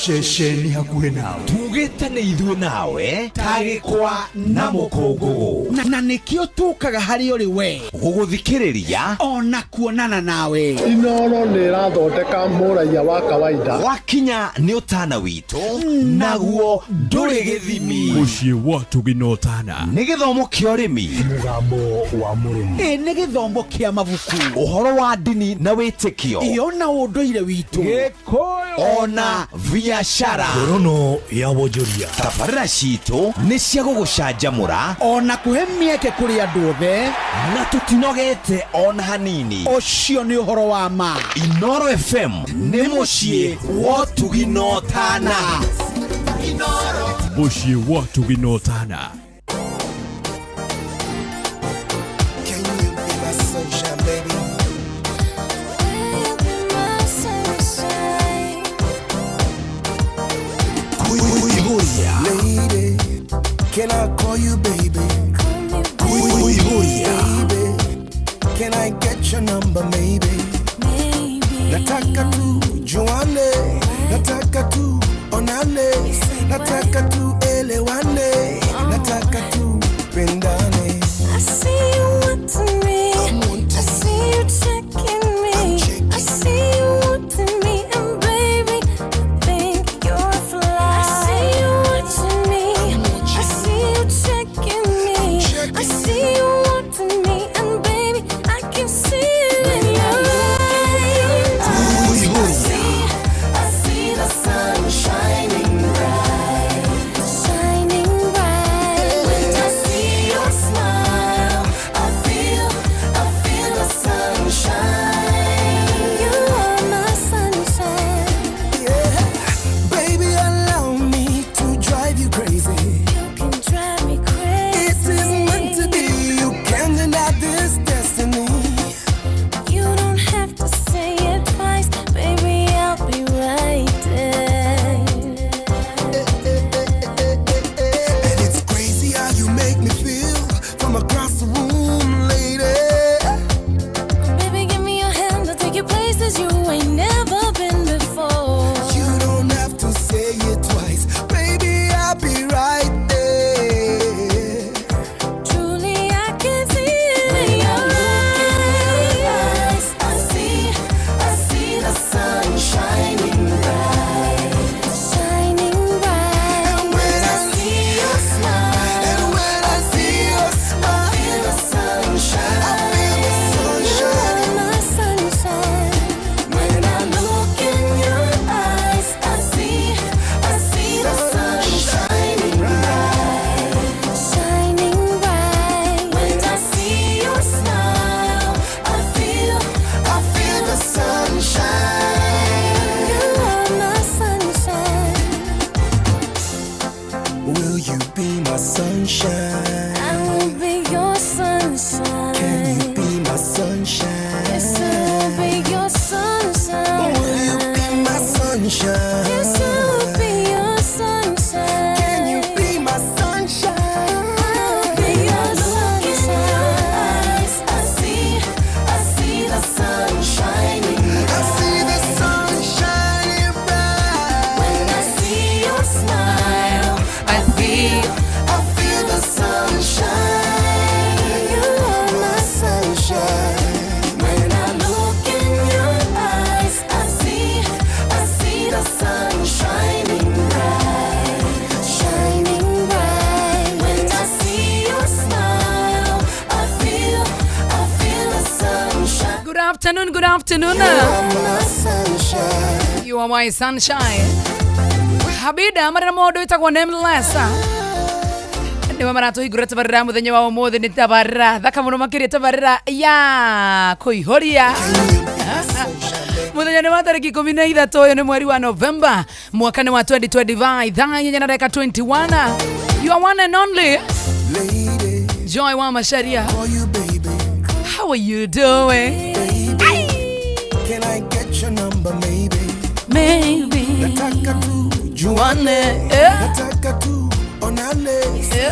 Ceceni hakuhĩ nawe. Tugĩte nĩ ithuĩ nawe ta gĩkwa na mũkũngũgũ. Na nĩkĩo tũkaga harĩ ũrĩ we. Gũgũthikĩrĩria ona kuonana nawe. Inoro nĩ ĩrathondeka mũraiya wa kawaida. Wakinya nĩ ũtana witũ naguo ndũrĩ gĩthimi. Mũciĩ wa Ũtugi na Ũtana. Nĩ gĩthomo kĩa ũrĩmi. Mũgambo wa mũrĩmi. Ĩ nĩ gĩthomo kĩa mabuku. Ũhoro wa ndini na wĩtĩkio. Ĩ ona ũndũire witũ. Ona biacara. Ngorono ya wonjoria. Tabarĩra citũ nĩ cia gũgũcanjamũra. Ona kũhe mĩeke kũrĩ andũ othe. Na tũtinogete ona hanini. Ũcio nĩ ũhoro wa ma. Inoro FM nĩ mũciĩ wa ũtugi na ũtana. Mũciĩ wa Ũtugi na Ũtana. Can you be my sunshine, baby? Will be my sunshine. Kuihuria. Lady, can I call you baby? Call me baby. Kuihuria. Baby, can I get your number maybe? Maybe. Nataka tu juane, nataka tu onane, nataka tu elewane, nataka tu pendane. I see you wanting me. I'm wanting. I see you checking me. I'm checking. I see you wanting me, and baby, I think you're a fly. I see you watching me. I'm watching. I see you checking me. I'm checking. I see you wanting me, and baby, I can see it in your eyes. I see the sun shining bright, shining bright. When I see your smile, I feel the sunshine. You are my sunshine. Yeah, baby, allow me to drive you crazy. You can drive me crazy. It is meant to be. You can't deny this destiny. You don't have to say it twice, baby. I'll be right there. And it's crazy how you make me feel from across the room, lady. Baby, give me your hand. I'll take you places you ain't never been before. You don't have to say it twice, baby. I'll be right there. Truly, I can see it in your eyes. I see the sun shining bright, shining bright. And when I see your smile, And when I see your smile, I feel the sunshine. I feel the sunshine. You are my sunshine. When I look in your eyes, I see the sun shining bright, shining bright. When I see your smile, I feel the sunshine. You are my sunshine. Will you be my sunshine? I will be your sunshine. Can you be my sunshine? Yes, I will be your sunshine. Will you be my sunshine? Yes, I will be your sunshine. Can you be my sunshine? I'll be your sunshine. I see the sun shining. I see the sun shining bright. When I see your smile, I feel the sunshine. You are my sunshine. When I look in your eyes, I see the sun shining bright, shining bright. When I see your smile, I feel the sunshine. Good afternoon, good afternoon. You are my sunshine. You are my sunshine. Habida marĩ na mũndũ wĩtagwo Nameless. Nĩwe maratũhingũra tabarĩra mũthenya wa ũmũthĩ. Nĩ tabarĩra thaka mũno makĩria, tabarĩra ya kũihũria. Mũthenya nĩ wa tarĩki 13, ũyũ nĩ mweri wa Novemba, mwaka nĩ wa 2025, thaa 8 na dakika 21. You are one and only Lady, Joy wa Macharia. Call you baby. How are you doing? Baby, can I get your number maybe? Maybe. Nataka tu juane, Eh. nataka tu onane,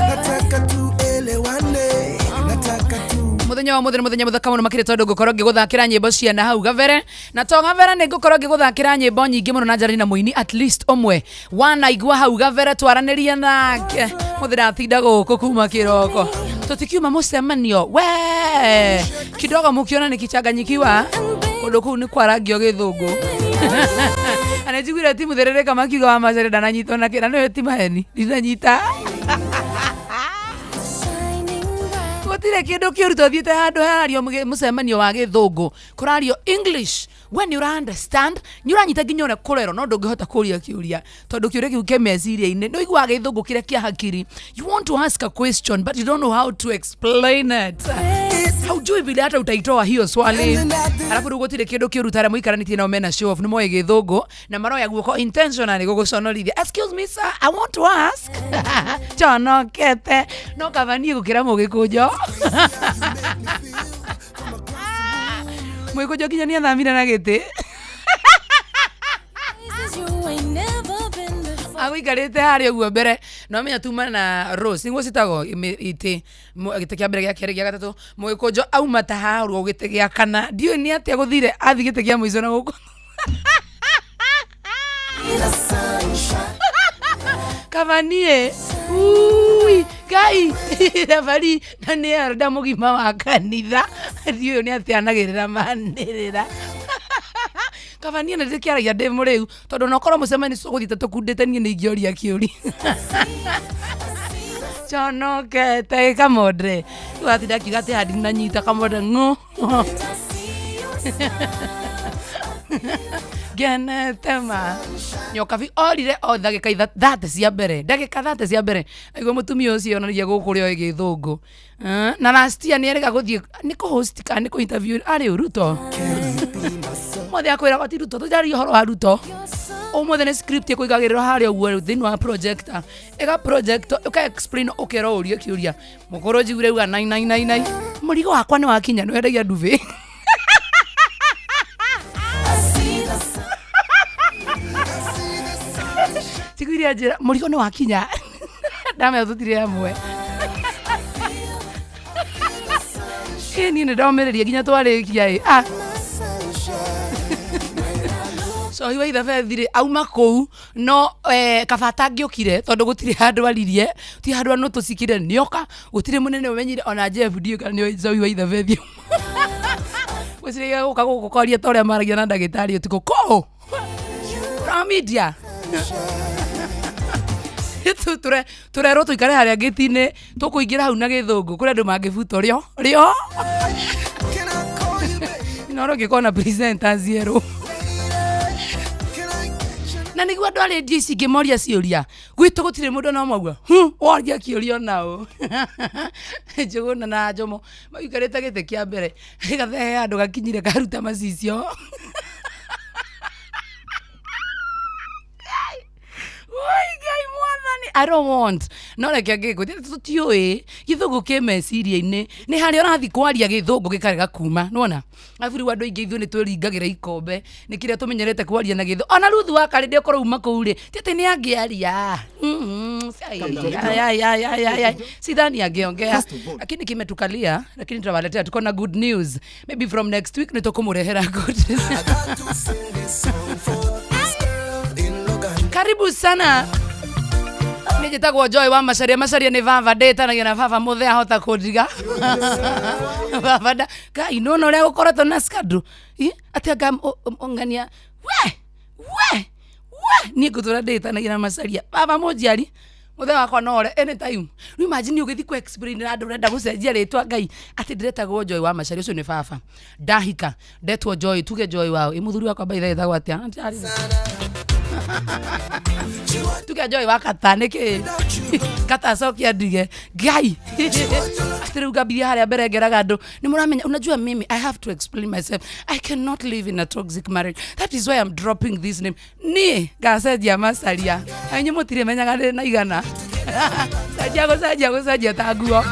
nataka tu elewane, nataka tu Muthenya Muthenya wa muthenya muthenya muthaka muno makĩria tondũ ngũkorwo ngĩgũthakĩra nyĩmbo cia na hau gabere, na to gabere nĩ ngũkorwo ngĩgũthakĩra nyĩmbo nyingĩ mũno na njarani na mũini at least ũmwe wanaigua hau gabere twaranĩria nake. Mũthĩ ndatinda gũkũ kuma kĩroko, tũtikiuma mũcemanio we kidogo mũkĩona nĩkichanganyikiwa kũndũ kũu nĩ kwarangio gĩthũngũ. Na nĩnjiguire ti mũthĩrĩrĩka makiuga wa Macharia ndananyitwo na kĩra nĩwe ti maheni ndinanyita. Gũtirĩ kĩndũ kĩũru twathiĩte handũ harario mũcemanio wa gĩthũngũ kũrario English, we nĩ ũra understand, nĩ ũranyita nginya ũrĩa kũrerwo, no ndũngĩhota kũria kĩũria tondũ kĩũria kĩu kĩ meciria-inĩ. Nĩ ũiguaga gĩthũngũ kĩrĩa kĩa hakiri. You want to ask a question but you don't know how to explain it. Haujui vile hata utaitoa hiyo swali. Alafu rĩu gũtirĩ kĩndũ kĩũru ta arĩa mũikaranĩtie nao mena show off, nĩ moĩ gĩthũngũ na maroya guoko intentionally gũgũconorithia. Excuse me sir, I want to ask. Conokete no kaba niĩ gũkĩra mũgĩkũnjo. Mũgĩkũnjo nginya nĩ athamire na gĩtĩ. Agũikarĩte harĩa ũguo mbere no menya tuma na Rose nĩguo citagwo itĩ, gĩtĩ kĩa mbere, gĩa kerĩ, gĩa gatatũ. Mũgĩkũnjo auma ta haha ũguo gĩtĩ gĩa kana, ndiũĩ nĩ atĩa gũthire athi gĩtĩ kĩa mũico na gũkũ. Kaba niĩ ui ngai thabari na nĩ elda mũgima wa kanitha, ndiũĩ nĩ atĩa anagĩrĩra manĩrĩra. Kaba niĩ nĩ ndĩkĩaragia ndĩ mũrĩu tondũ onokorwo mũcemanio ũcio ũgũthiĩte tũkundĩte niĩ nĩ ingĩoria kĩũria. Conokete kamondre rĩu atinda akiuga atĩ handi nanyita kamondre ng'ũ ngenete ma nyokabi orire o ndagĩka 30 cia mbere, ndagĩka 30 cia mbere aigua mũtumia ũcio onanagia gũkũ ũrĩa oĩ gĩthũngũ. Na last year nĩ erĩga gũthiĩ nĩ kũ host kana nĩ kũ interview arĩ Ruto mothe akwĩra ti Ruto, tũtiraria ũhoro wa Ruto ũmũthĩ, nĩ script ĩkũigagĩrĩrwo harĩa ũguo thĩinĩ wa projector, ĩga project ũka explain ũkerwo ũrie kĩũria. Mũkũrũ njiguire uga nai nai nai nai, mũrigo wakwa nĩ wakinya, nĩ wendagia ndubi. Njiguire njĩra mũrigo nĩ wakinya, ndamenya tũtirĩ hamwe. Ĩ niĩ nĩ ndomĩrĩria nginya twarĩkia ĩ. Ah. Cohi wa ithabethi rĩ auma kũu no kaba atangĩokire tondũ gũtirĩ handũ aririe, gũtirĩ handũ anũtũcikire nĩoka, gũtirĩ mũnene ũmenyire ona Jeff ndiũĩ kana nĩoĩ Cohi wa ithabethi. Gwĩciria gũka gũkũ kwaria ta ũrĩa maragia na ndagĩtarĩ ũtukũ kũũ media tũrerwo tũikare harĩa gĩti-inĩ tũkũingĩra hau na gĩthũngũ kũrĩ andũ mangĩbuta rĩo rĩo no rũngĩkorwo na presenters erũ na nĩguo andũ a rĩndiũ ici ingĩmoria ciũria gwitũ gũtirĩ mũndũ no mauga woria kĩũria onao. Njũgũna na Njomo maikarĩte gĩtĩ kĩa mbere gathehe andũ gakinyire karuta macicio. Oi Ngai mwathani, I don't want no reke ngĩkwĩre tũtiũĩ gĩthũngũ kĩ meciria-inĩ, nĩ harĩa ũrathiĩ kwaria gĩthũngũ gĩkarega kuma nĩwona. Arabu rĩu andũ aingĩ ithuĩ nĩ twĩringagĩra ikombe nĩ kĩrĩa tũmenyerete kwaria na gĩthũngũ. Ona Ruthu wa Karĩ ndĩkorwo uma kũu rĩ ti atĩ nĩ angĩaria. Sidhani angeongea, lakini kimetukalia, lakini tutawaletea, tuko na good news maybe from next week nĩtũkũmũrehera good news. Karibu sana. Nĩ njĩtagwo Joy wa Macharia. Macharia nĩ baba, ndĩtanagia na baba mũthee ahota kũndiga baba nda ngai nona ũrĩa gũkoretwo na scandal. Atĩ anga ng'ania we we we niĩ ngũtũra ndĩtanagia na Macharia baba mũnjiari mũthee wakwa no ore anytime. Rĩu imagine ũgĩthiĩ kũ explain na andũ ũrenda gũcenjia rĩtwa ngai atĩ ndĩretagwo Joy wa Macharia, ũcio nĩ baba ndahika ndetwo Joy, tuge Joy wao ĩ mũthuri wakwa by the way etagwo atĩa? Tuge Joy wa kata nĩkĩ kata acokia ndige ngai atĩ rĩu ngambithia harĩa mbere ngeraga andũ nĩ mũramenya. Unajua mimi I have to explain myself. I cannot live in a toxic marriage, that is why I'm dropping this name. Niĩ ngacenjia Macharia na inyuĩ mũtirĩ menyaga ndĩ na igana cenjia gũcenjia gũcenjia ta nguo.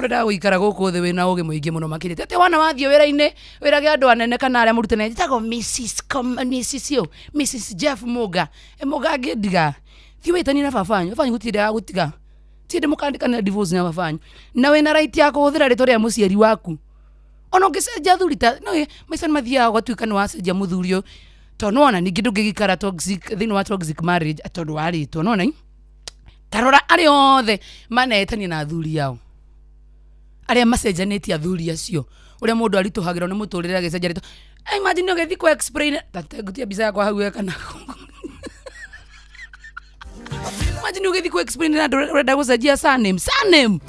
Ũrenda gũikara gũkũ thĩ wĩna ũgĩ mũingĩ mũno makĩria. Tete wana wathiĩ wĩra-inĩ, wĩrage andũ anene kana arĩa mũrutane, njĩtagwo Mrs. Mrs. yo, Mrs. Jeff Muga. E Muga angĩndiga. Thiĩ wĩtanie na baba wanyu, baba wanyu gũtirĩ agagũtiga. Ti hĩndĩ mũkandĩkanĩra divorce na baba wanyu. Na wĩna right ya kũhũthĩra rĩtwa rĩa mũciari waku. Ona ũngĩcenjia athuri ta no maica nĩ mathiaga ũgatuĩka nĩ wacenjia mũthuri ũyũ. Tondũ nĩwona ningĩ ndũngĩgĩikara toxic thĩinĩ wa toxic marriage tondũ warĩtwo nĩwona ĩ? Tarora arĩa othe manetania na athuri ao. Arĩa macenjanĩtie athuri acio. Ũrĩa mũndũ aritũhagĩrwo nĩ mũtũrĩre agĩcenjia rĩtwa. Imagine ũgĩthiĩ kũ explain ngutia mbica yakwa hau kana. Imagine ũgĩthiĩ kũ explain na andũ ũrenda gũcenjia surname. Surname.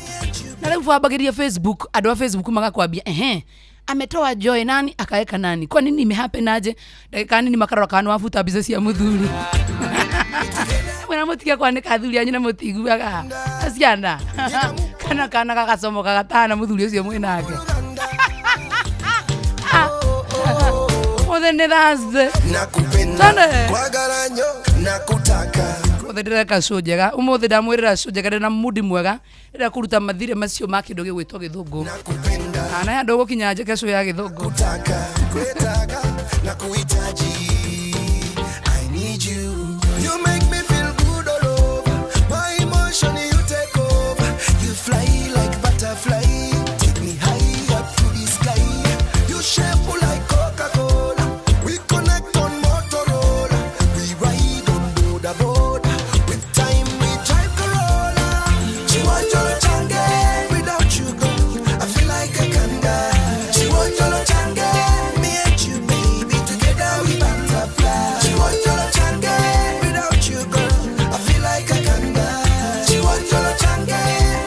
Na rĩu wambagĩria Facebook, andũ a Facebook magakwambia ehe ametoa Joy nani akaweka nani. Kwa nini imehappen aje? Ndagĩka nini makarora kana wabuta mbica cia mũthuri. Mwena mũtige kwanĩka athuri anyu na mũtiguaga. Ciana. Kana kana gagacomoka gatana mũthuri ũcio mwĩnake. Mũthĩ nĩ Thursday. Nakupenda kwagala nyo nakutaka. Ũmũthĩ ndĩreka show njega. Ũmũthĩ ndamwĩrĩra show njega ndĩna mood mwega. Ndĩrenda kũruta mathirĩ macio ma kĩndũ gĩgwĩtwo gĩthũngũ. Ana andũ gũkinya njĩke show ya gĩthũngũ. Kwetaka na kuhitaji. I need you. You make me feel good all over. My emotion you take over. You fly like butterfly. Take me high up to the sky. You shape like Coca-Cola. We connect on Motorola. We ride on boda boda. With time we drive Corolla. Chiwanjolo change. Without you girl, I feel like I can die. Chiwanjolo change. Me and you baby, together we butterfly. Chiwanjolo change. Without you girl, I feel like I can die. Chiwanjolo change.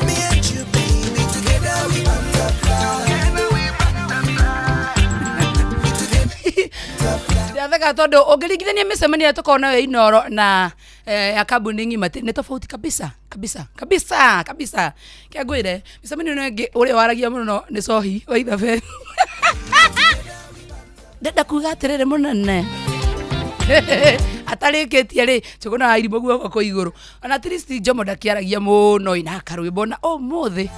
Me and you baby, together we butterfly. Together we Ndatheka tondũ ũngĩringithania mĩcemanio ĩrĩa tũkoragwo nayo ya Inooro na ya kambuni ng'ima nĩ tofauti kabisa kabisa kabisa kabisa. Kĩa ngwĩre mĩcemanio ĩno ĩngĩ ũrĩa waragia mũno nĩ Cohi wa Ithabe. Ndenda kuga atĩrĩrĩ mũnene atarĩkĩtie rĩ Njũgũna wa Irimũ guoko kwĩ igũrũ. Ona at least Njomo ndakĩaragia mũno ina karwĩmbo na ũmũthĩ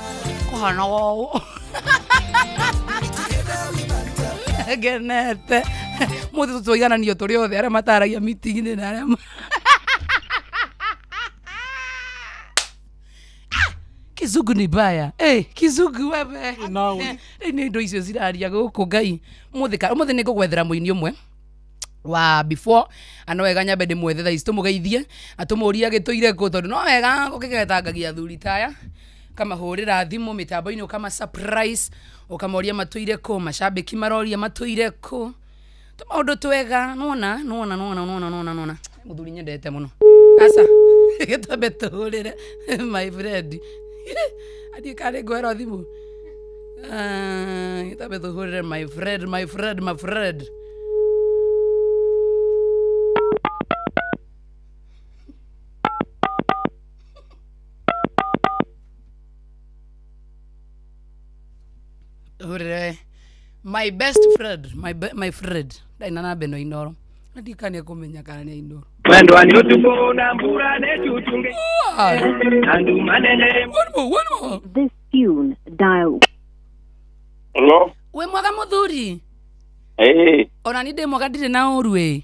kũhana ũũ. Ngenete mũthĩ tũtũigananio tũrĩ othe arĩa mataragia meeting-inĩ na arĩa Kizungu ni baya. Kizungu wewe. Rĩu nĩ indo icio ciraria gũkũ Ngai. Ũmũthĩ nĩ ngũgwethera mũini ũmwe wa before ano wega nyambe ndĩmwethe thaa ici tũmũgeithie atũmũrie agĩtũire kũ tondũ no wega ũkĩgetangagia athuri taya ũkamahũrĩra thimũ mĩtambo-inĩ ũkama surprise ũkamoria matũire kũ macambĩki maroria matũire kũ tũmaũndũ twega nona nona nona nona nona nona mũthuri nyendete mũno aca gĩtambe tũhũrĩre my friend athiĩ karĩ ngwĩrwo thimũ gĩtambe tũhũrĩre my friend my friend my friend. Hũrĩre my best friend my friend ndaina na beno Inooro ndikania kũmenya kana nĩ Inooro. Mwendwa ni utuku na mbura netutunge andu manene. One more. This tune dial. Hello. We mwaga muthuri. Ona ni ndi mwaga ndirĩ na ũru ĩ.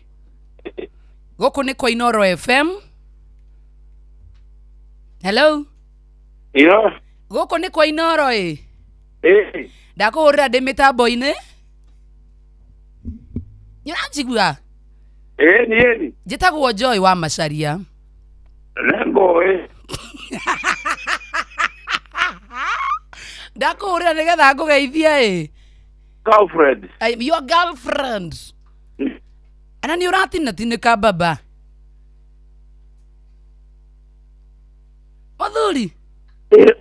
Gũkũ nĩ kwa Inooro FM. Hello. Iyo. Gũkũ nĩ kwa Inooro ĩ. Ndakũhũrĩra ndĩ mĩtambo-inĩ. Nĩũranjigua? Ni. Njĩtagwo Joy wa Macharia. Nĩngũĩ. Ndakũhũrĩra nĩgetha ngũgeithie ĩ. Girlfriend. Your girlfriend. Ana nĩ ũratinatinĩka baba. Mũthuri.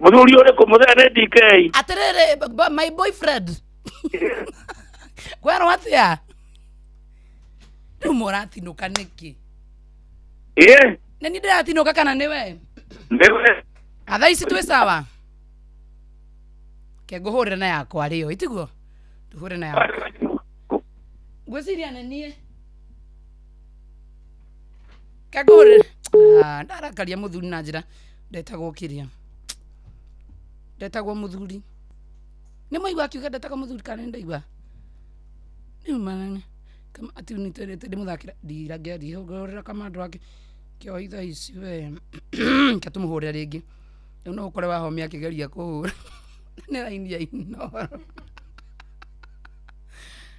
Mũthuri ũrĩkũ mũthee nĩ DK. Atĩrĩrĩ my boyfriend. Kwerwo atĩa? Rĩu mũratinũka nĩkĩ? Nĩ niĩ ndĩratinũka kana nĩwe? Nĩwe. Thaa ici twĩ sawa? Ke ngũhũrĩre na yakwa rĩo, itiguo? Tũhũre na yakwa. Ngwĩciria nĩ niĩ. Ke ngũhũrĩre. Ndarakaria mũthuri na njĩra ndetagwo kĩrĩa. Ndetagwo mũthuri. Nĩ mwaigua akiuga ndetagwo mũthuri kana nĩ ndaigua? Nĩ kama ati nitwendete ndĩmũthakĩra ndirangĩa ndihũrĩra kamandũ wake kĩohi thaa ici we ke tũmũhũrĩre rĩngĩ rĩu no ũkore wahomia akĩgeria kũhũra nĩ raini ya Inooro.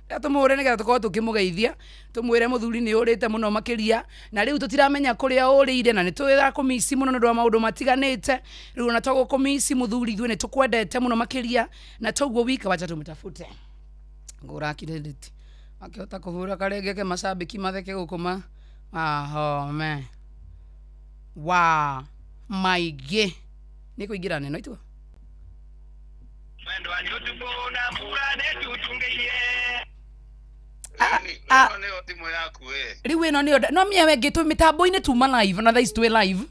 Rĩrĩa tũmũhũre nĩgetha tũkorwo tũkĩmũgeithia tũmwĩre mũthuri nĩ ũrĩte mũno makĩria na rĩu tũtiramenya kũrĩa ũrĩire na nĩ tũrakũmici mũno nĩ ũndũ wa maũndũ matiganĩte. Rĩu ona tũgũkũmici mũthuri, ithuĩ nĩ tũkwendete mũno makĩria na toguo wika wacha tũmũtafute ngũra credit akĩhota kũhũra karenge ke macambĩki matheke gũkũ ma ahome wa maingĩ nĩ kũingĩra neno itua. Nĩyo thimũ yaku ĩ. Rĩu ĩno nĩyo no mĩewe ĩngĩ twĩ mĩtambo-inĩ tuma live na thaa ici twĩ live.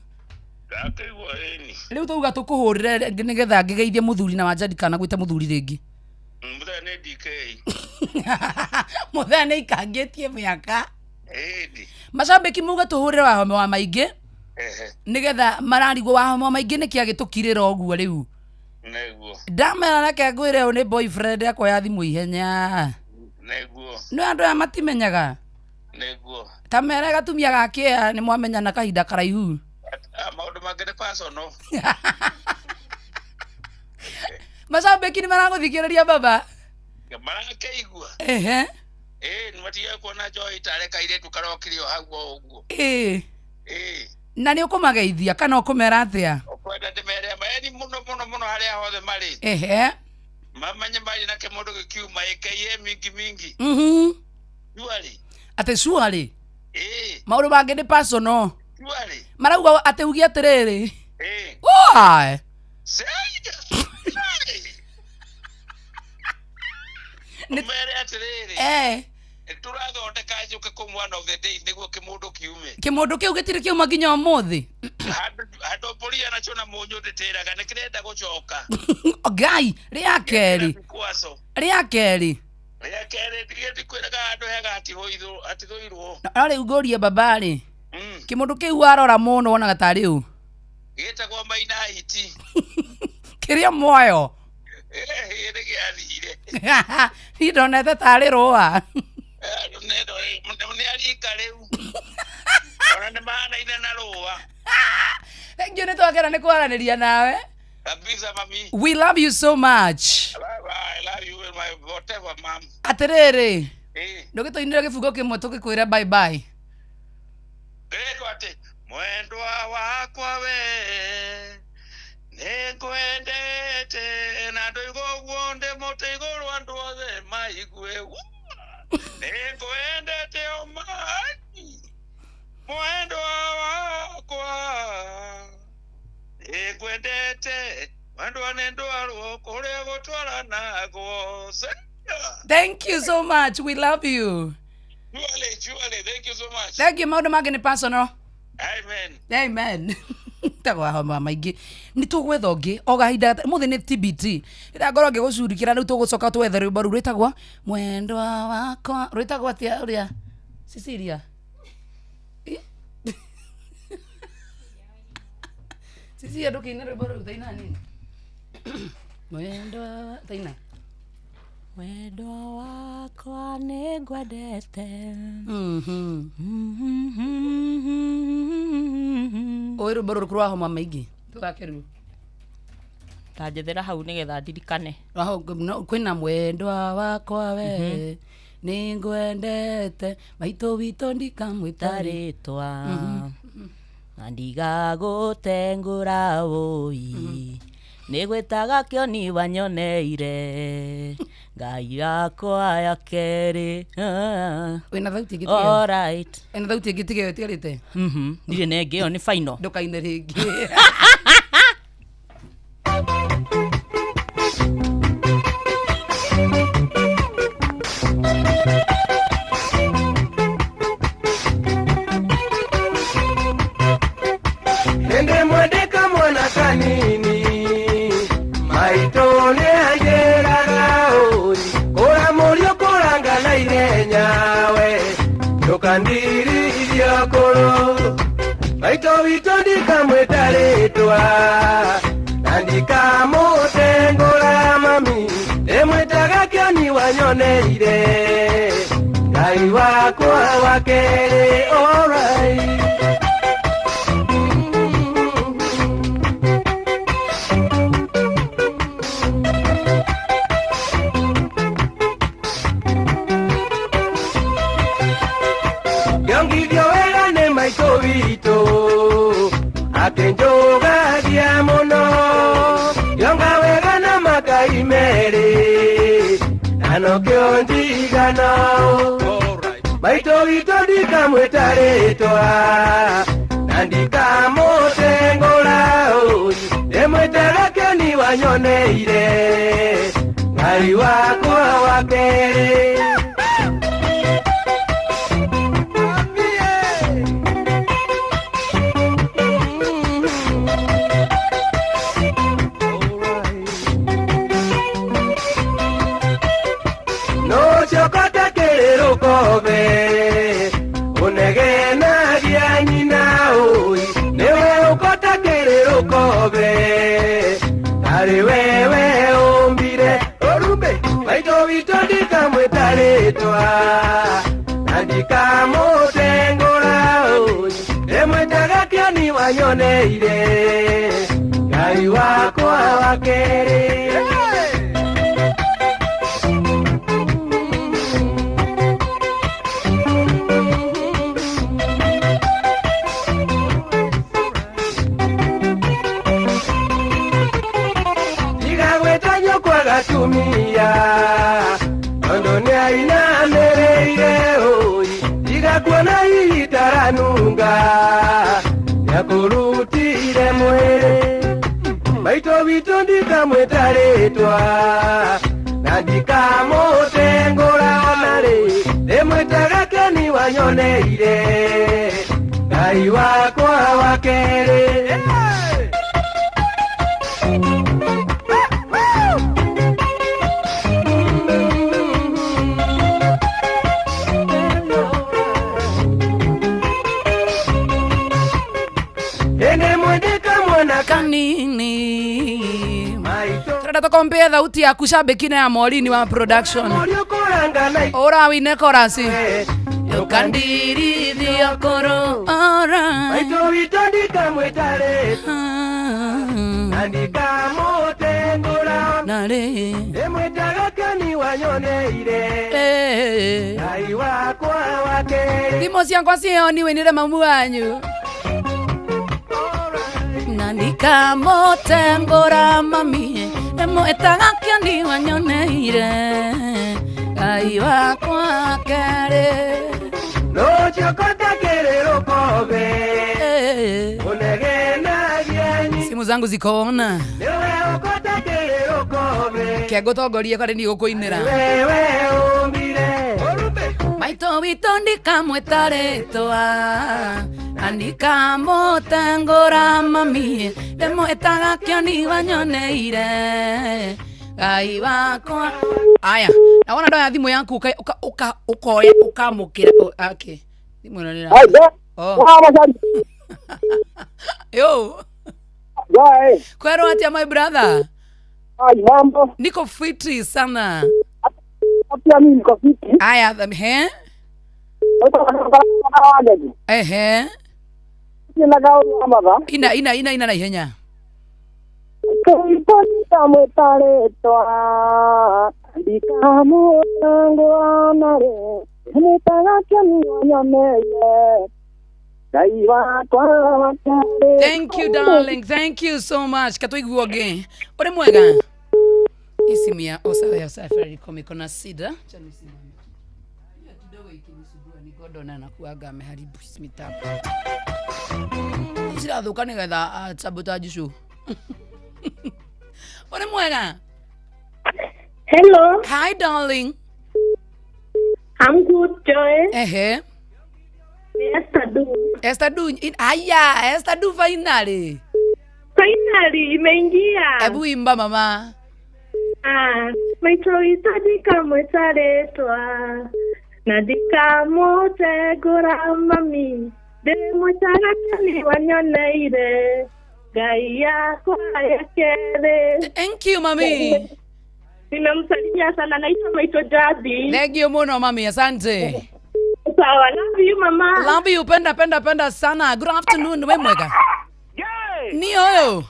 Ndakĩigua ĩni. Rĩu tauga tũkũhũrĩre nĩgetha ngĩgeithie mũthuri na wanja ndikana gwĩte mũthuri rĩngĩ. Mũthee nĩ DK. Mũthee nĩ ikangĩtie mĩaka. Ĩni. Macambĩki mauga tũhũrĩre wahome wa maingĩ Ehe. nĩgetha mararigwo wahome wa maingĩ nĩkĩ agĩtũkirĩra ũguo rĩu. Nĩguo. Ndamera reke ngwĩre ũyũ nĩ boyfriend yakwa ya thimũ ihenya. Nĩguo. Nĩ andũ aya matimenyaga. Nĩguo. Ta mere gatumia ga kĩea nĩ mwamenyana kahinda karaihu. Ah, maũndũ mangĩ nĩ personal. Macambĩki nĩ maragũthikĩrĩria baba. Marakĩigua. Ehe. Ĩ nĩ matige kuona njohi tarĩ kairĩtu karokire o hau o ũguo. Ĩĩ. Ĩ. Na nĩ ũkũmageithia kana ũkũmera atĩa? Ũkwenda ndĩmere maeni mũno mũno mũno harĩa hothe marĩ. Ehe. Mamanye marĩ na kĩmũndũ gĩkiuma ĩkĩiye mingi mingi. Juarĩ. Atĩ cuarĩ. Ĩ. Maũndũ mangĩ nĩ personal. Juarĩ. Marauga atĩ uge atĩrĩrĩ. Ĩ. Why? Ũmere atĩrĩrĩ. Eh. Tũrathondeka njũke kũu one of the days nĩguo kĩmũndũ kiume. Kĩmũndũ kĩu gĩtirĩ kĩauma nginya ũmũthĩ. Handũ mbũri nacio na mũnyũ ndĩtĩraga nĩ kĩrenda gũcoka. Ngai, rĩa kerĩ. Kwaco. Rĩa kerĩ. Rĩa kerĩ ndige ndikwĩraga handũ hega hatigũirwo. No rĩu ngũrie baba rĩ. Kĩmũndũ kĩu warora mũno wonaga tarĩ ũ? Gĩtagwo Maina Hiti. Kĩrĩa muoyo. Ĩ nĩ gĩathire. Niĩ ndonete tarĩ rũa. Nĩ arika rĩu. Ona nĩ mahanaine na rũa. Thank you nĩ twakena nĩ kwaranĩria nawe. Kabisa mami. We love you so much. Bye bye. I love you and my whatever mom. Atĩrĩrĩ. Ĩ. Ndũgĩtũinĩre gĩbungo kĩmwe tũgĩkwĩre bye bye. Ngĩrĩkwo atĩ mwendwa wakwa we nĩngwendete na ndũigua ũguo ndĩ mũtĩ igũrũ andũ othe maigue nĩngwendete o mai mwendwa wakwa nĩngwendete mwendwa nĩ ndwarwo kũrĩa gũtwaranagwo. Thank you so much. We love you. Juale, Juale, thank you so much. Thank you. Maũndũ mangĩ nĩ personal. Amen. Amen. Tagwa homa maingĩ nĩ tũgwetha ũngĩ o kahinda mũthĩ nĩ TBT rĩrĩa ngorwo ngĩgũcurikĩra rĩu tũgũcoka twethe rwĩmbo rũu rwĩtagwo mwendwa wakwa rwĩtagwo atĩa ũrĩa Cecilia. Cecilia ndũkĩine rwĩmbo rũu taina nini mwendwa taina. Mwendwa wakwa nĩ ngwendete. Ũĩ rwĩmbo rũrũkũ rwa homa maingĩ tũthake rĩu. Tanjethera hau nĩgetha ndirikane. Kwĩna mwendwa wakwa we nĩ ngwendete maitũ witũ ndikamwĩta rĩtwa na ndigagũtengũra ũi nĩ gwĩtaga kĩoni wanyoneire ngai yakwa ya kerĩ. Wĩna thauti ĩngĩ? Alright. Wĩna thauti ĩngĩ tiga ĩyo ĩtigarĩte? Ndirĩ na ĩngĩ, ĩyo nĩ final. Ndũkaine rĩngĩ. Nende mwendeka mwana kanini maitũ nĩ anjĩraga ũi kũra mũriũ kũranga na ihenya we ndũkandirithio kũrũ maitũ witũ ndikamwĩta rĩtwa na ndikamũtengũra mami. Ndĩmwĩtaga kĩoni wanyoneire Ngai wakwa wa kerĩ alright. Ngĩongithio wega nĩ maitũ witũ akĩnjũgagia mũno ngĩonga wega na makai merĩ na nokĩo njigana maitũ witũ ndikamwĩta rĩtwa na ndikamũtengũra ndĩmwĩtaga kĩoni wanyoneire Ngai wakwa wa kerĩ. Kobe unegenagia nyina oi niwe ukota kĩrĩrũ kobe tarĩ wewe ũmbire ũrumbe maitũ witũ ndikamwĩta rĩtwa na ndikamũtengũra oi ndĩmwĩtaga kĩoni wanyoneire Ngai wakwa wa kerĩ. Gatumia tondu nĩ ainamĩrĩire ũi tigakuona itaranunga nĩakũrutire mwĩrĩ maitũ witũ ndikamwĩta rĩtwa na ndikamũtengũra ona rĩ ndĩmwĩtaga kĩoni wanyoneire Ngai wakwa wa kerĩ. Kanini turenda tukompea thauti yaku shabiki na ya Morini wa production ora wine korasi ukandirithia koro ora maitũ witũ ndikamwĩta rĩtwa na ndikamũtengũra narĩ ndĩmwĩtaga kĩoni wanyoneire Ngai wakwa wa kerĩ. Thimũ ciakwa ciĩoni wĩnĩre mamu wanyu na ndikamũtengũra mami ndĩmwĩtaga kĩoni wanyoneire Ngai wakwa wa kerĩ. Nũciokota kĩrĩrũ kobe ũnegenagia simu zangu zikoona nĩwe ũkota kĩrĩrũ kobe kengũtongorie karĩ niĩ gũkũinĩra wewe ũmbire maitũ witũ ndikamwĩta rĩtwa na ndikamũtengũra mami ndĩmwĩtaga kĩoni wanyoneire Ngai wakwa. Aya, na wona ndoya thimũ yaku ukoya ukamũkĩra okay thimũ ĩno nĩ oh yo kwero atia my brother. Ai mambo. Niko fiti sana. Pia mimi niko fiti. Aya, he? Ehe. Ina ina ina ina na ihenya. Thank you darling, thank you so much. Katuiguo again. Uri mwega. Isimu ya Osa ya Safaricom iko na sida. Acha nisimame. Hiyo kidogo ikinisumbua ni Gordon anakuaga ameharibu mitambo. Cirathuka nigetha sabotage show. Uri mwega. Hello. Hi darling. I'm good, Joy. Ehe. Esther Du. Esther Du. Aya, Esther Du finally. Finally imeingia. Hebu imba mama. Ah, maitũ witũ ndikamwĩta rĩtwa na ndikamũtengũra mami ndĩmwĩtaga kĩoni wanyoneire Ngai yakwa ya kerĩ. Thank you mami. Nimemsalimia sana, naitwa Maito Jabi. Thank you muno mami, asante. Sawa, love you mama. Love you, penda penda penda sana. Good afternoon, we mwega. Ni ũyũ.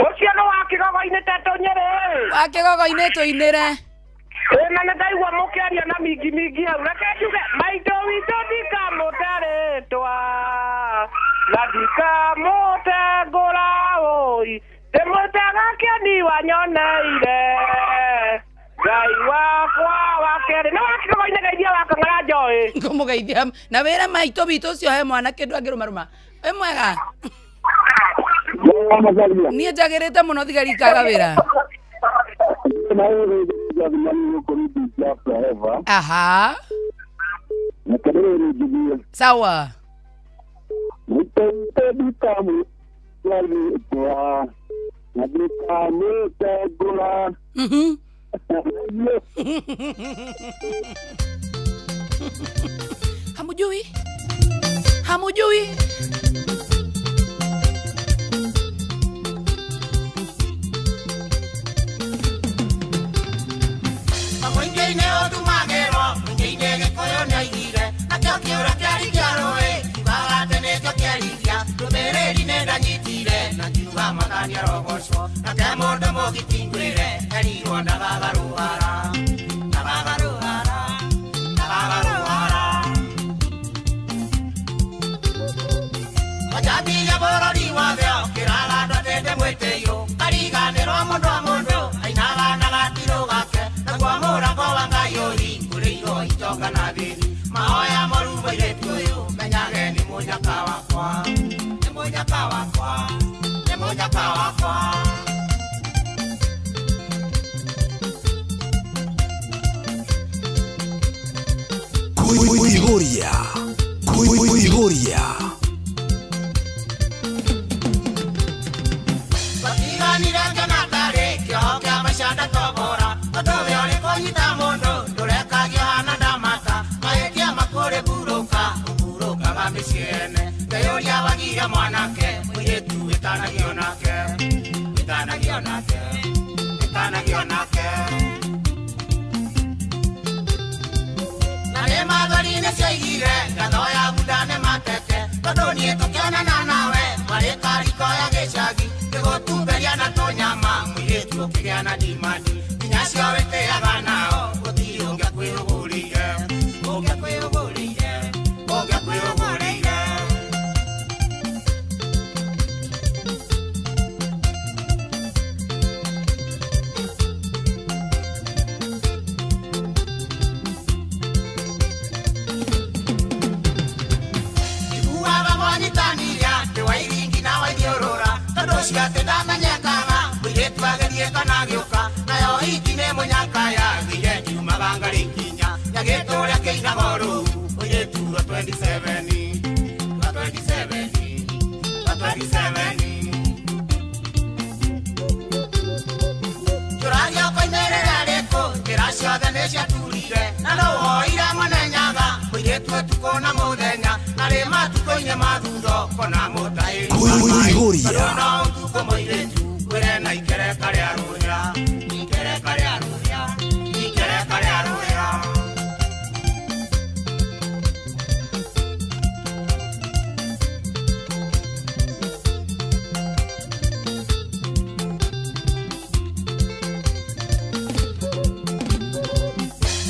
Ũcio nĩ wa kĩgogo-inĩ tetũnyĩrĩ. Wa kĩgogo-inĩ tũinĩre. Ĩ na nĩ ndaigua mũkĩaria na mingi mingi hau. Reke njuge maitũ witũ ndikamũte rĩtwa na ndikamũte ngũra ũi ndĩmwĩtaga kĩoni wanyoneire Ngai wakwa wa kerĩ. Nĩ wa kĩgogo-inĩ geithia wa kang'ara njoĩ. Ngũmũgeithia na wĩra maitũ witũ ũcio he mwana kĩndũ angĩrũmarũma. Wĩ mwega? Niĩ njagĩrĩte mũno thigari ikaga wĩra. Aha. Sawa. Mhm. Hamujui? Hamujui? Mũingĩ-inĩ ũtumagĩrwo, mũingĩ-inĩ Gĩkũyũ nĩoigire, nakĩo kĩũra kĩarigia rũĩ, kiugaga atĩ nĩkĩo kĩarigia, ndũmĩrĩri nĩndanyitire, na ngiuga Mwathani arogocwo, nake mũndũ mũgiti ngwĩre, erirwo ndagagarũhara, ndagagarũhara, ndagagarũhara. Mwanjambirie bũrũri wothe ũkĩraga andũ atĩ ndĩmwĩtĩirwo, kariganĩrwo mũndũ wa mũndũ, ainaga na gatirũ gake, naguo mũrango wa Ngai ũhingũrĩirwo itonga na thĩni. Mahoya moru mũirĩtu ũyũ, menyage nĩ mũnyaka wakwa, nĩ mũnyaka wakwa, nĩ mũnyaka wakwa. Kuihuria. Kuihuria. Twatiganire ngĩona ndarĩ kĩoho kĩa maica ndatobora, tondũ we ũrĩ kũnyita mũndũ ndũrekagio hana ndamata, mahĩtia makũrĩ mburũka, ũmburũkaga mĩciĩ ene, ngeyũria wagire mwanake, mũirĩtu wĩtanagio nake, wĩtanagio nake, wĩtanagio nake. Na nĩ mathori nĩcioigire ngatho ya bunda nĩ mateke, tondũ niĩ tũkĩonana nawe marĩ kariko ya gĩcagi, ngĩgũtumberia na tũnyama, mũirĩtu ũkĩgĩa na ndimandi, nginya acio wĩtĩaga nao, gũtirĩ ũngĩakwĩrũgũrĩire, ũngĩakwĩrũgũrĩire, ũngĩakwĩrũgũrĩire. Iguaga mwanyitanire atĩ wairingi na waithiũrũra, tondũ ũcio atĩ ndamenyekaga, mũirĩtu agerie kana agĩũka, nayo hiki nĩ mũnyaka yagĩire ngiumaga ngarĩ nginya, nyagĩtũrĩa kĩinaga rũu, mũirĩtu wa 27, wa 27, wa 27. Njũragia ũkoimĩrĩra rĩkũ, njĩra ciothe nĩciaturire, na no woire mwene nyaga, mũirĩtu ũtukũ na mũthenya, na rĩ matukũ-inĩ ma thundo, kona mũtahĩri wa maĩ. Kuihuria. Tondũ no ũtukũ mũirĩtu, wĩre na ikereka rĩa rũhĩa, ikereka rĩa rũhĩa, ikereka rĩa rũhĩa.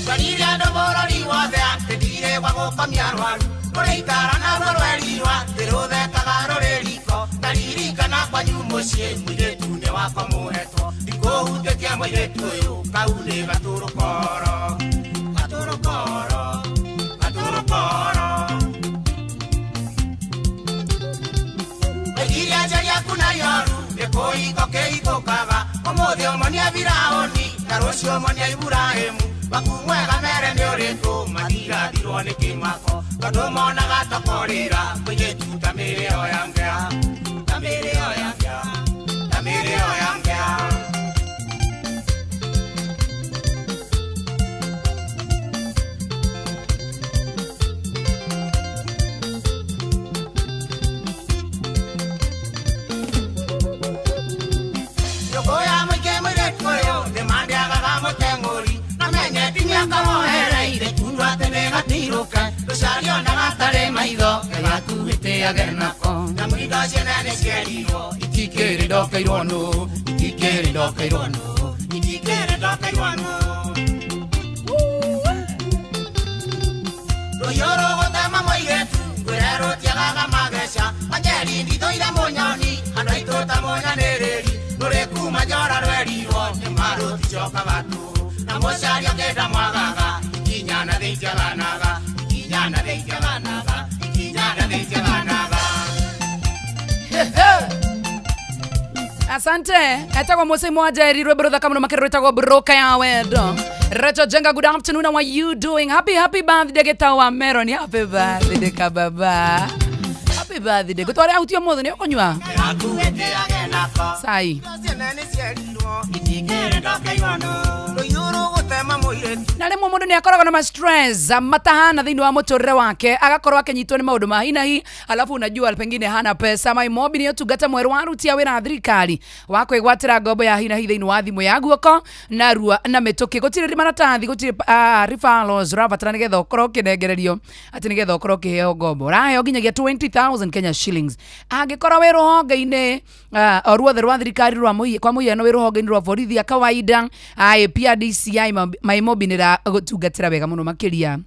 Twarire andũ bũrũri wothe atĩ ndirĩ gwa gũkomia arwaru, rũrĩ itara naruo rwerirwo atĩ rũthekaga rũrĩ riko, ndaririkana kwanyu mũciĩ mũirĩtu nĩ wakwa mũhetwo, ndikũhutĩtie mũirĩtu ũyũ kau nĩ gatũrũkoro, gatũrũkoro, gatũrũkoro. Oigire njaria aku na yoru nĩ kũhiko kĩhikũkaga, ũmũthĩ ũmonia Firaũni na rũciũ ũmonia Iburahĩmu, waku mwega mere nĩ ũrĩkũ, matirathirwo nĩ kĩmako, tondũ monaga tokorĩra, mũirĩtu ta mĩrĩ ĩyo ya ngea, ta mĩrĩ ĩyo ya ngea, ta mĩrĩ ĩyo ya ngea. Nyũngũ ya mũingĩ mũirĩtu ũyũ nĩ mandĩagaga mũtĩ. gatirũke rũcario na gatarĩ maitho gakuhĩtĩage nako na mũindo ciene nĩ cierirwo itikĩrĩ ndokeirwo nũ itikĩrĩ ndokeirwo nũ itikĩrĩ ndokeirwo nũ rũhiũ rũgũtema mũirĩtu ngwĩre rũtiagaga mageca wanjeri ndithũire mũnyoni andũ aitũ ta mũnyanĩrĩri rũrĩ kuma njora rwerirwo nĩ marũticokaga tu na mũcaria kĩnda mwagaga ikinya na thĩ itiaganaga ikinya na thĩ itiaganaga ikinya na thĩ itiaganaga. Asante. Etagwo Mose Mwajeri rwimbo ruthaka muno makĩria rwĩtagwo Broka ya Wendo. Rachel Jenga, good afternoon. How are you doing? Happy happy birthday gĩtau wa Meron. Happy birthday kababa. Happy birthday. Gũtware out ũmũthĩ nĩ ũkũnyua? Gakuhĩtĩage nako Sai. ciene nĩ cierirwo itikĩrĩ ndokeirwo nũ rũhiũ rũgũtema mũirĩtu Na rĩmwe mũndũ nĩ akoragwo na ma stress matahana thĩinĩ wa mũtũrĩre wake, agakorwo akĩnyitwo nĩ maũndũ ma hinahi, alafu unajua pengine hana pesa. Maimobi nĩ ũtungata mwerũ wa aruti a wĩra a thirikari wa kwĩgwatĩra ngombo ya hinahi thĩinĩ wa thimũ ya guoko narua na mĩtũkĩ. Gũtirĩ maratathi, gũtirĩ referrals ũrabatara nĩgetha ũkorwo ũkĩnengererio atĩ nĩgetha ũkorwo ũkĩheo ngombo. Ũraheo nginyagia 20,000 Kenya shillings angĩkorwo wĩ rũhonge-inĩ o ruothe rwa thirikari rwa kwa mũhiano wĩ rũhonge-inĩ rwa borithi ya kawaida IPR DCI Maimobi nĩ ĩragũtungatĩra wega mũno makĩria.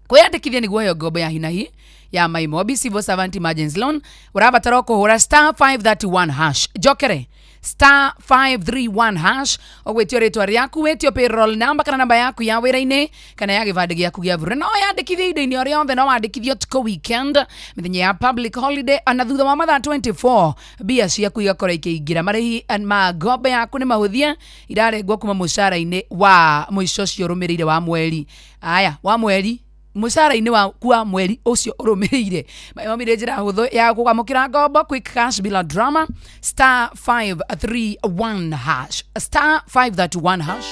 Kwĩyandĩkithia nĩguo ũheo ngombo ya hinahi ya Maimobi Civil Servant Emergency Loan ũrabatara o kũhũra star 531 hash. Njokere star 531 hash ũgwĩtio rĩtwa rĩaku, wĩtio payroll number kana namba yaku ya wĩra-inĩ kana ya gĩbandĩ gĩaku gĩa bũrũri. No yandĩkithie indo-inĩ o rĩothe, no wandĩkithie ũtukũ, weekend, mĩthenya ya public holiday, na thutha wa mathaa 24 mbia ciaku igakorwo ikĩingĩra. Marĩhi ma ngombo yaku nĩ mahũthie, irarengwo kuma mũcara-inĩ wa mũico ũcio ũrũmĩrĩire wa mweri. Aya, wa mweri mũcara-inĩ waku wa mweri ũcio ũrũmĩrĩire. Maimobi nĩ njĩra hũthũ ya kũamũkĩra ngombo, quick cash bila drama, star 531 hash, star 531 hash.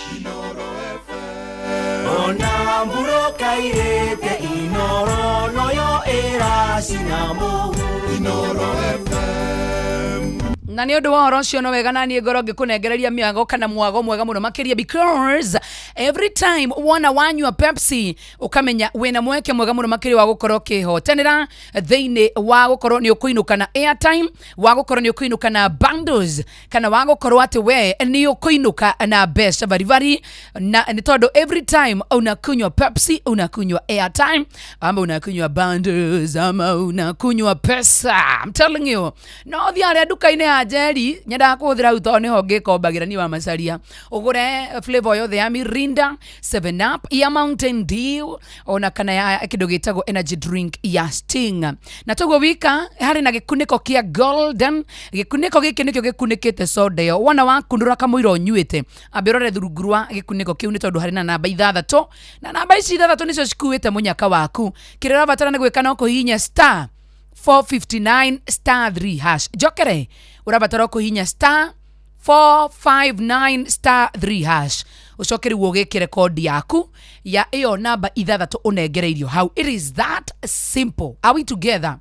Ona mburoka irĩte inoro noyo ĩracina mũhu Inoro Na nĩ ũndũ wa ũhoro ũcio no wega na niĩ ngorwo ngĩkũnengereria mĩago kana mwago mwega mũno makĩria, because every time wona wanyua Pepsi ũkamenya wĩna mweke mwega mũno makĩria wa gũkorwo ũkĩhotanĩra thĩinĩ wa gũkorwo nĩ ũkũinũka na airtime, wa gũkorwo nĩ ũkũinũka na bundles, kana wa gũkorwo atĩ we nĩ ũkũinũka na mbeca baribari. Na nĩ tondũ every time unakunywa Pepsi unakunywa airtime ama unakunywa bundles ama unakunywa pesa. I'm telling you, no thiĩ harĩa nduka-inĩ ya Njeri nyendaga kũhũthĩra hau tondũ nĩho ngĩkombagĩra niĩ wa macaria, ũgũre flavor yothe ya Mirinda, 7 Up, ya Mountain Dew, ona kana ya kĩndũ gĩtagwo energy drink ya Sting. Na toguo wika harĩ na gĩkunĩko kĩa golden. Gĩkunĩko gĩkĩ nĩkĩo gĩkunĩkĩte soda ĩyo. Wona wakunũra kamũira ũnyuĩte, ambe ũrore rungu rwa gĩkunĩko kĩu nĩ tondũ harĩ na namba ithathatũ, na namba ici ithathatũ nĩcio cikuĩte mũnyaka waku. Kĩrĩa ũrabatara nĩ gwĩka no kũhihinya star 459 star 3 hash. Njokere, ũrabatara kũhihinya star 459 star 3 hash, ũcoke rĩu ũgĩkĩre kodi yaku ya ĩyo namba ithathatũ ũnengereirio hau. It is that simple. Are we together?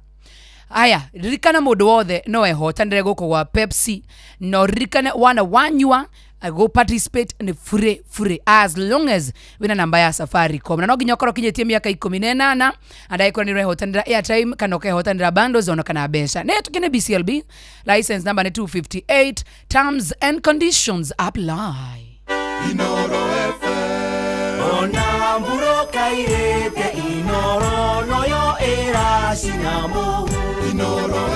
Aya, ririkana mũndũ wothe no ehotanĩre gũkũ gwa Pepsi, no ririkane wana wanyua go participate nĩ free free as long as wĩna namba ya Safaricom, na no nginya ũkorwo ũkinyĩtie mĩaka 18 andagĩkorwo nĩ ũrehotanĩra airtime kana ũkehotanĩra bundles ona kana mbeca. Nĩ tukine BCLB license number nĩ 258, terms and conditions apply. Ona mburoka irĩte inoro noyo ĩracina mũhu Inoro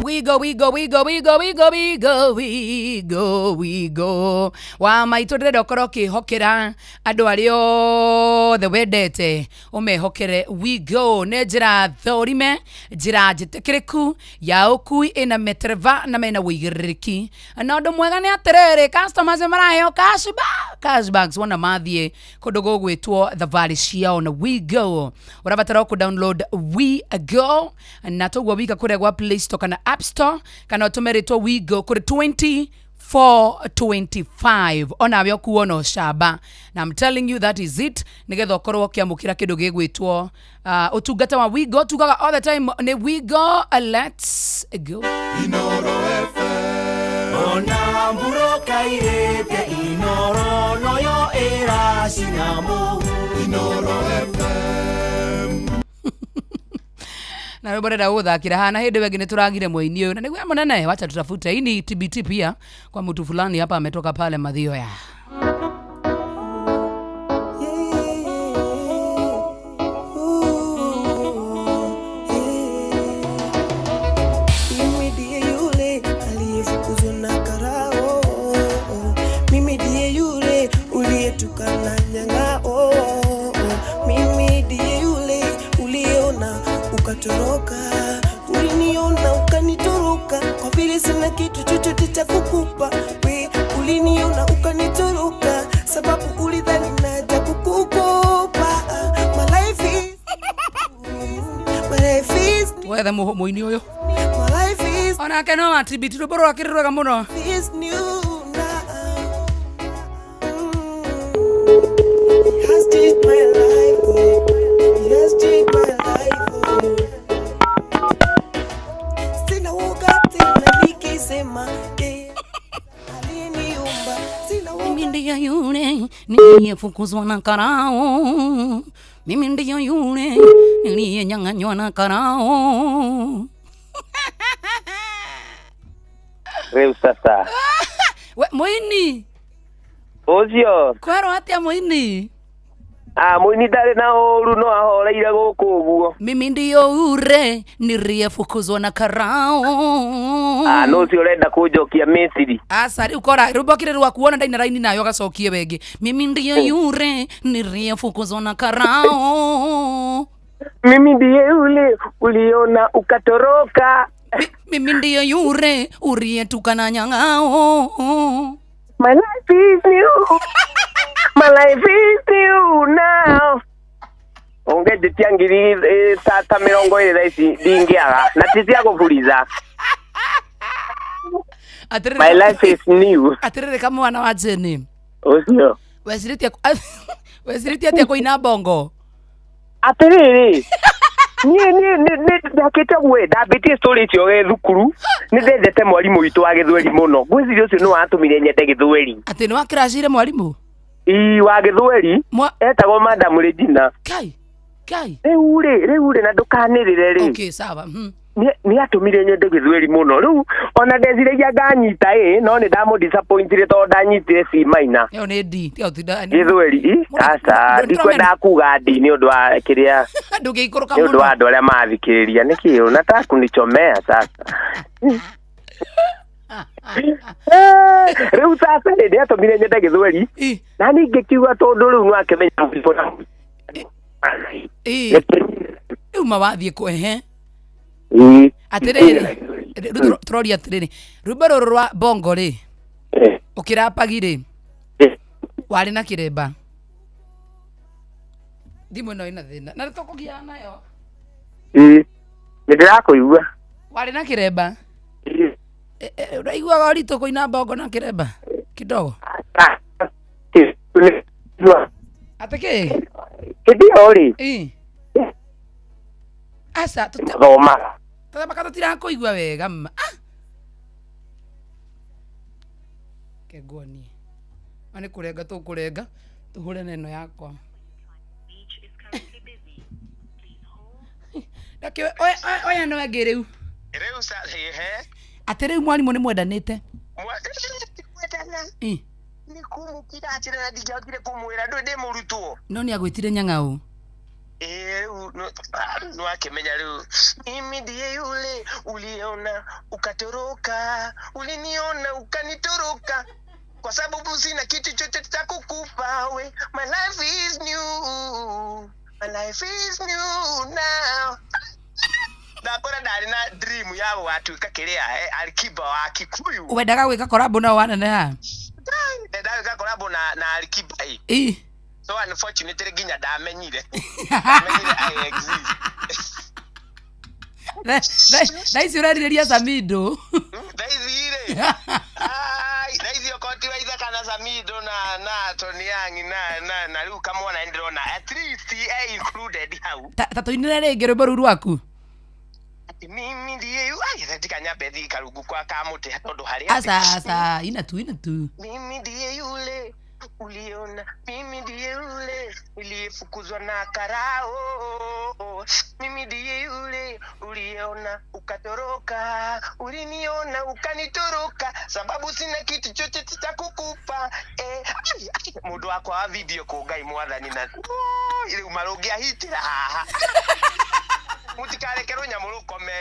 We go, we go, we go, we go, we go, we go, we go, we go. Wa maitũ ndĩrenda ũkorwo ũkĩhokera andũ arĩa othe wendete, ũmehokere We Go. Nĩ njĩra thũrime, njĩra njĩtĩkĩrĩku ya ũkui ĩna metereba na mena ũigĩrĩrĩki. Na ũndũ mwega nĩ atĩrĩrĩ, customers nĩ maraheo cashback, cashbacks wona mathiĩ kũndũ gũgwĩtwo thabarĩ ciao na We Go. Ũrabatara kũ download We Go na toguo wika kũrĩa gwa Play Store kana App Store, kana ũtũme rĩtwa We Go kũrĩ 2425 onawe ũkuo na ũcamba. Na I'm telling you that is it, nĩgetha ũkorwo ũkĩamũkĩra kĩndũ gĩgwĩtwo ũtungata wa We Go. Tugaga all the time nĩ We Go, let's go. Ona mburoka irĩte inoro noyo ĩracina mũhu Inoro FM. Na rwĩmbo ndĩrenda gũgũthakĩra haha na hĩndĩ wengĩ nĩ tũragire mũini ũyũ na nĩguo mũnene, wacha tutafute. Hii ni TBT pia kwa mtu fulani hapa ametoka pale Mathioya. Mimi ndiye yule aliyefukuzwa na karao. Mimi ndiye yule uliyetukana nyang'ao. Mimi ndiye yule uliona ukatoroka, uliniona ukanitoroka, kwa vile sina kitu chochote cha kukupa. We uliniona ukanitoroka, sababu ulidhani naja kukukopa. My life is, my life is, Wethe mũini ũyũ my life is onake no atibiti rwĩmbo rwake rwega mũno. Is new now. He has changed my life. Oh. He has changed my life. Oh. Sina woga tena nikisema eh, aliyeniumba. Sina woga. Mimi ndiyo yule niliyefukuzwa na karao, mimi ndiyo yule niliyenyang'anywa na karao. Rĩu sasa We mũini ũcio kwerwo atĩa mũini? Ah, mũini ndarĩ na ũru no ahoreire gũkũ ũguo. Mimi ndiyo ure niliyefukuzwa na karao. Ah, no ũcio ũrenda kũnjokia Misiri. Aca rĩu kora rwĩmbo kĩrĩ rwaku wona ndaina raini nayo gacokie wengĩ. Mimi ndiyo yure niliyefukuzwa na karao. Mimi ndiye yule uliona ukatoroka. Mimi ndiyo yure uriyetukana nyang'ao. My life is new. My life is new now. Ũngĩnjĩtia ngiri ta 20 thaa ici ndingĩaga na ti cia gũburiza. My life is new. Atĩrĩrĩ kamwana wa Jane, Ũcio. wecirĩtie wecirĩtie atĩa kũina bongo? Atĩrĩrĩ, niĩ nĩ ndakĩte ũguo ndambĩtie story icio gĩ thukuru nĩ ndendete mwarimũ witũ wa gĩthweri mũno, ngwĩciria ũcio nĩ watũmire nyende gĩthweri. Atĩ nĩ wakĩracire mwarimũ? Ii wa gĩthweri etagwo Madam Regina. Kai kai. Rĩu rĩ na ndũkanĩrĩre rĩ. Okay, sawa. Nĩ atũmire nyende gĩthweri mũno, rĩu ona ndeciragia nganyita ĩ no nĩ ndamũ-disappointire tondũ ndanyitire C minor. Ĩyo nĩ D tiga gũtinda Gĩthweri i aca ndikwendaga kuga D nĩ ũndũ wa kĩrĩa ndũngĩikũrũka nĩ ũndũ wa mũno. andũ arĩa mathikĩrĩria nĩkĩ unataka kunichomea sasa. Rĩu sasa rĩ nĩatũmire nyende gĩthweri na ningĩ kiuga tondũ rĩu nĩwakĩmenya mũrimũ na Rĩu ma wathiĩ kũ ehe. Ii. Atĩrĩrĩ, rĩu tũroria atĩrĩrĩ, rwĩmbo rũrũ rwa bongo rĩ ũkĩrapagi rĩ warĩ na kĩremba? Thimũ ĩno ĩna thĩna na nĩtũkũgiana nayo. Ii. Nĩ ndĩrakũigua. Warĩ na kĩremba? Ũraiguaga ũritũ kũina bongo na kĩremba kidogo? Atĩ kĩ? Hĩndĩ ĩyo rĩ Ii. Aca thomaga tũthamaka tũtirakũigua wega ma. Ah! Reke nguonie. Ma nĩ kũrenga tũkũrenga tũhũre na ĩno yakwa. Reke oya no ĩngĩ rĩu. Rĩu sasa ehe. Atĩ rĩu mwarimũ nĩ mwendanĩte? Ii. Nĩ kũmũkira atĩrĩ na ndingĩahotire kũmwĩra ndũĩ ndĩ mũrutwo. No nĩ agwĩtire nyang'au. Ĩĩ rĩu nĩwakĩmenya rĩu mimi ndiye yule uliona ukatoroka, uliniona ukanitoroka kwa sababu sina kitu chochote cha kukupa we. My life is new, my life is new now. Ndakora ndarĩ na dream ya gũgatuĩka kĩrĩa Alikiba wa Kikuyu. Wendaga gwĩka korabo nao waneneha? Ndendaga gwĩka korabo na Alikiba ĩ. Ii. So unfortunately nginya ndamenyire. Ndamenyire I exist. Thaa ici ũrerirĩria Samido. Thaa ici rĩ. Ai, thaa ici okorwo ti wa Ithaka na Samido na Tony Young na rĩu kamwana nĩndĩrona at least e included hau. Ta tũinĩre rĩngĩ rwĩmbo rũu rwaku. Atĩ mimi ndiye yu ai ndikanyambe thiĩ karungu kwa kamũtĩ tondũ harĩa Aca aca ina tu ina tu. Mimi ndiye yule Uliona mimi ndiye yule niliyefukuzwa na karao. Mimi ndiye yule uliona ukatoroka, uliniona ukanitoroka, sababu sina kitu chochote cha kukupa. Eh, ai, ai, mundu wakwa wa video kå ngai mwathani na rä u marå ngä ahitä ra haha mutikareke rå nyamå rå kome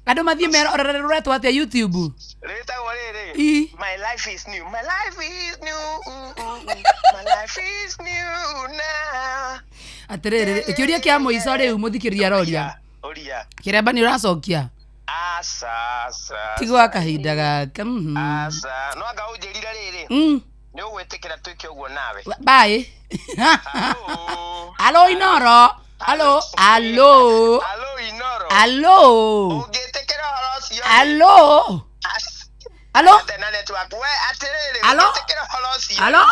Andũ mathiĩ merorere rũretwo atĩa YouTube? Rĩtagwo rĩrĩ Ii. My life is new, my life is new, ooh, ooh, ooh. My life is new now. Atĩrĩrĩ, kĩũria kĩa mũico rĩu mũthikĩrĩria aroria. Ũria. Kĩremba nĩ ũracokia? Aca, aca. Tigo wa kahinda gaka. Aca, no anga ũnjĩrire rĩrĩ. Nĩ ũgwĩtĩkĩra twĩke ũguo nawe. Bye. Alo Inoro. Alo, alo. Alo Inoro. Alo. Ũngĩtĩkĩra ũhoro ũcio. Alo. Alo. Ate na network. We atĩrĩrĩ, Alo? ũngĩtĩkĩra ũhoro ũcio. Alo.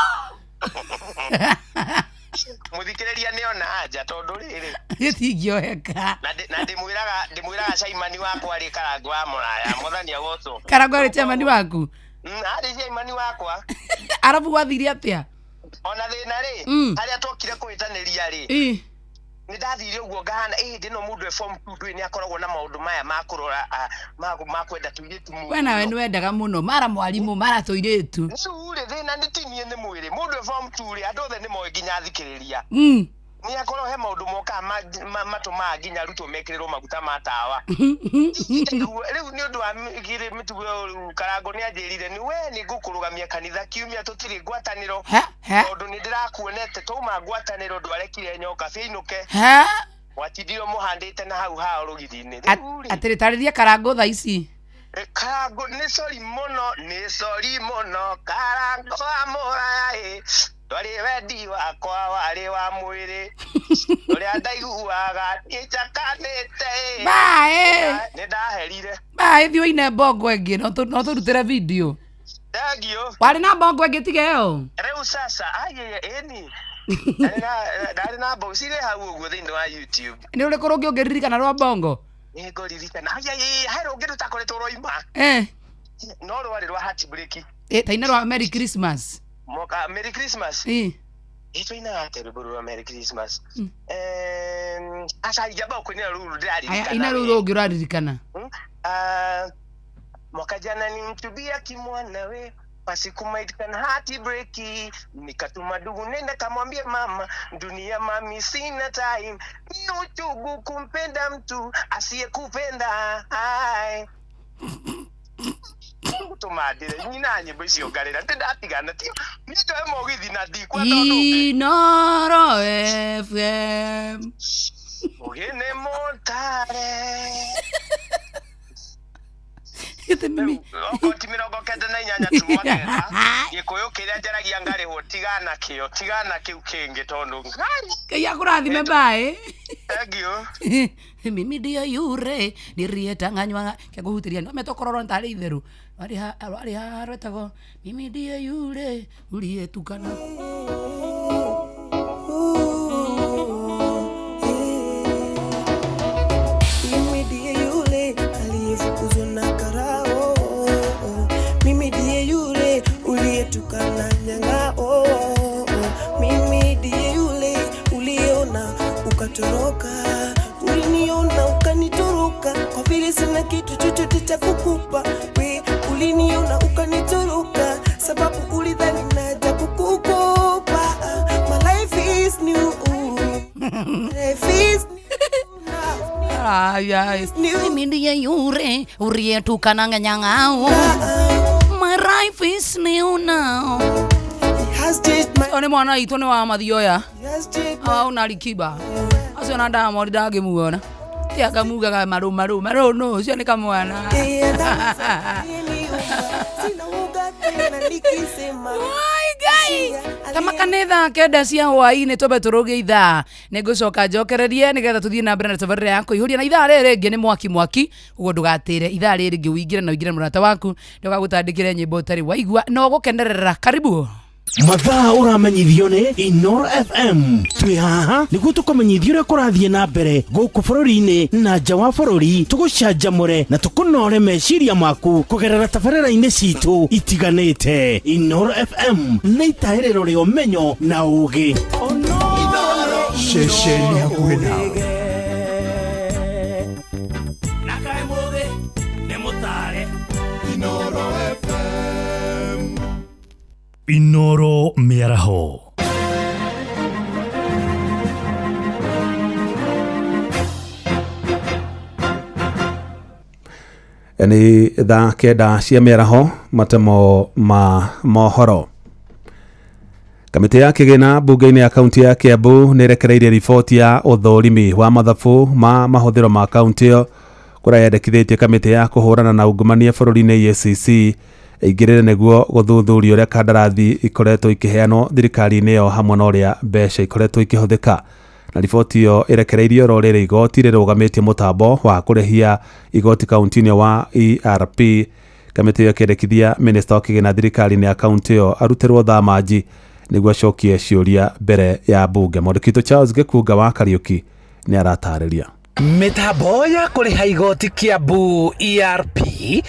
Mũthikĩrĩria nĩ ona anja tondũ rĩrĩ. Gĩtingĩoheka. Na ndĩmwĩraga caimani wakwa rĩ Karangũ wa Mũraya, mwathani agocwo. Karangũ arĩ chairman waku. Arĩ caimani wakwa. Arabu gwathire atĩa? Ona thĩna rĩ, harĩa twokire kũhĩtanĩria rĩ, Ĩ. nĩ ndathire ũguo ngahana ĩ hĩndĩ ĩno mũndũ e form 2 ndũĩ nĩ akoragwo na maũndũ maya ma kũrora ma kwenda tũirĩtu mũno. We nawe nĩ wendaga mũno mara mwarimũ mara tũirĩtu. Rĩu rĩ thĩna nĩ ti niĩ nĩ mwĩrĩ mũndũ e form 2 rĩ andũ othe nĩ moĩ nginya athikĩrĩria. Nĩ akorwo he maũndũ mokaga matũmaga nginya arutwo mekĩrĩrwo maguta ma tawa. Rĩu nĩ ũndũ wa mĩtugo ĩyo rĩu Karangũ nĩ anjĩrire nĩ we nĩ ngũkũrũgamia kanitha kiumia tũtirĩ ngwatanĩro tondũ nĩ ndĩrakuonete twauma ngwatanĩro ndwarekire nyoka ciinũke. Ha? Watindirwo mũhandĩte na hau hao rũgiri-inĩ. Rĩu rĩ, Atĩrĩ tarĩria Karangũ thaa ici. Karangũ nĩ sori mũno, nĩ sori mũno, Karangũ wa Mũraya ĩ. Ndwarĩ wendi wakwa warĩ wa mwĩrĩ ũrĩa ndaiguaga nĩnjakanĩte ĩ. Bye. Nĩ ndaherire. Bye, thiĩ ũine bongo ĩngĩ no tũrutĩre video. Thank you. Warĩ na bongo ĩngĩ tiga ĩyo? Rĩu sasa ayeye ĩni ndarĩ na bongo cirĩ hau ũguo thĩinĩ wa YouTube. Nĩ ũrĩkũ rũngĩ ũngĩririkana rwa bongo? Nĩ ngũririkana ayeye he rũngĩ rũtakoretwo rwaima. No rwarĩ rwa heartbreak. Ta ina rwa Merry Christmas. Mwaka Merry Christmas. Ĩ. Ĩ twainaga atĩa rwĩmbo rũu rwa Merry Christmas? Aca ingĩamba gũkũinĩra rũu Aya, ndĩraririkana. ina rũu rũngĩ ũraririkana. Mwaka jana nilimtubia kimwana we pasikumaitikana heartbreak nikatuma ndugu nenda kamwambie mama dunia mami sina time ni uchungu kumpenda mtu asiyekupenda ai gũtũma ndĩre nyina nyĩmbo icio ngarĩra ndĩ ndatigana ti niĩ njoe mũgithi na ndikwenda ũndũ ũngĩ. Inoro FM. Ũgĩ nĩ mũtare. Okorwo ti 98.9 gĩkũyũ kĩrĩa njaragia ngarĩhwo tigana kĩo tigana kĩu kĩngĩ tondũ Ngai akũrathime bye. Thank you. Mimi ndio yure nirietang'anywa kĩngũhutĩria no metũkororwo ntarĩ itherũ rwarĩ haha rwetagwo mimi ndio yure ulietukana. Mimi ndiye yule aliyefukuzwa na karao. Mimi ndiye yule uliyetukana nyang'ao. Mimi ndiye yule uliona ukatoroka, uliniona ukanitoroka, kwa vile sina kitu chochote cha kukupa. We uliniona ukanitoroka, sababu ulidhani naja kukukopa. My life is new. My life is Ay, ay. Mimi ndiye yure ulietukana nyang'ao. My life is new now. Ũyũ nĩ mwana witũ nĩ wa mathioya au na Alikiba acio na Diamond ndangĩmuona ti akamugaga marũ marũ marũ no ũcio nĩ kamwana. Sina uoga tena nikisema Ngai kama kanitha kenda cia hwaĩ-inĩ twambe tũrũge ithaa nĩ ngũcoka njokererie nĩgetha tũthiĩ na mbere na tabarĩra ya kũihũria na ithaa rĩrĩ rĩngĩ nĩ mwaki mwaki ũguo ndũgatĩre ithaa rĩrĩ rĩngĩ ũingĩre na ũingĩre mũrata waku ndũgagũtandĩkĩre nyĩmbo ũtarĩ waigua na ũgũkenerera karibu. Mathaa ũramenyithio nĩ Inoro FM. Twĩ haha nĩguo tũkũmenyithia ũrĩa kũrathiĩ na mbere gũkũ bũrũri-inĩ na nja wa bũrũri, tũgũcanjamũre na tũkũnore meciria maku kũgerera tabarĩra-inĩ citũ itiganĩte. Inoro FM nĩ itahĩrĩro rĩa ũmenyo na ũgĩ. Ceceni hakuhĩ nawe. Inoro mĩaraho. Nĩ thaa 9 cia mĩaraho, matemo ma mohoro. Kamĩtĩ ya kĩgĩna mbunge-inĩ ya kaunti ya Kiambu nĩ ĩrekereirie riboti ya ũthũrimi wa mathabu ma mahũthĩro ma kaunti ĩyo, kũrĩa yendekithĩtie kamĩtĩ ya kũhũrana na ungumania bũrũri-inĩ EACC ĩingĩrĩre nĩguo gũthuthuria ũrĩa kandarathi ikoretwo ikĩheanwo thirikari-inĩ ĩyo hamwe na ũrĩa mbeca ikoretwo ikĩhũthĩka. Na riboti ĩyo ĩrekereirio oro rĩrĩ igoti rĩrũgamĩtie mũtambo wa kũrĩhia igoti kaunti-inĩ wa ERP. Kamĩtĩ ĩyo ĩkĩendekithia minista wa kĩgĩna thirikari-inĩ ya kaunti ĩyo arutĩrwo thamanji nĩguo acokie ciũria mbere ya mbunge. Mwandĩki witũ Charles Gĩkunga wa Kariũki nĩ aratarĩria. Mĩtambo ya kũrĩha igoti Kiambu ERP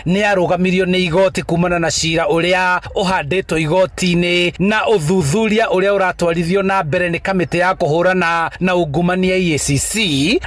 nĩ yarũgamirio nĩ igoti kumana na cira ũrĩa ũhandĩtwo igoti-inĩ na ũthuthuria ũrĩa ũratwarithio na mbere nĩ kamĩtĩ ya kũhũrana na ungumania EACC,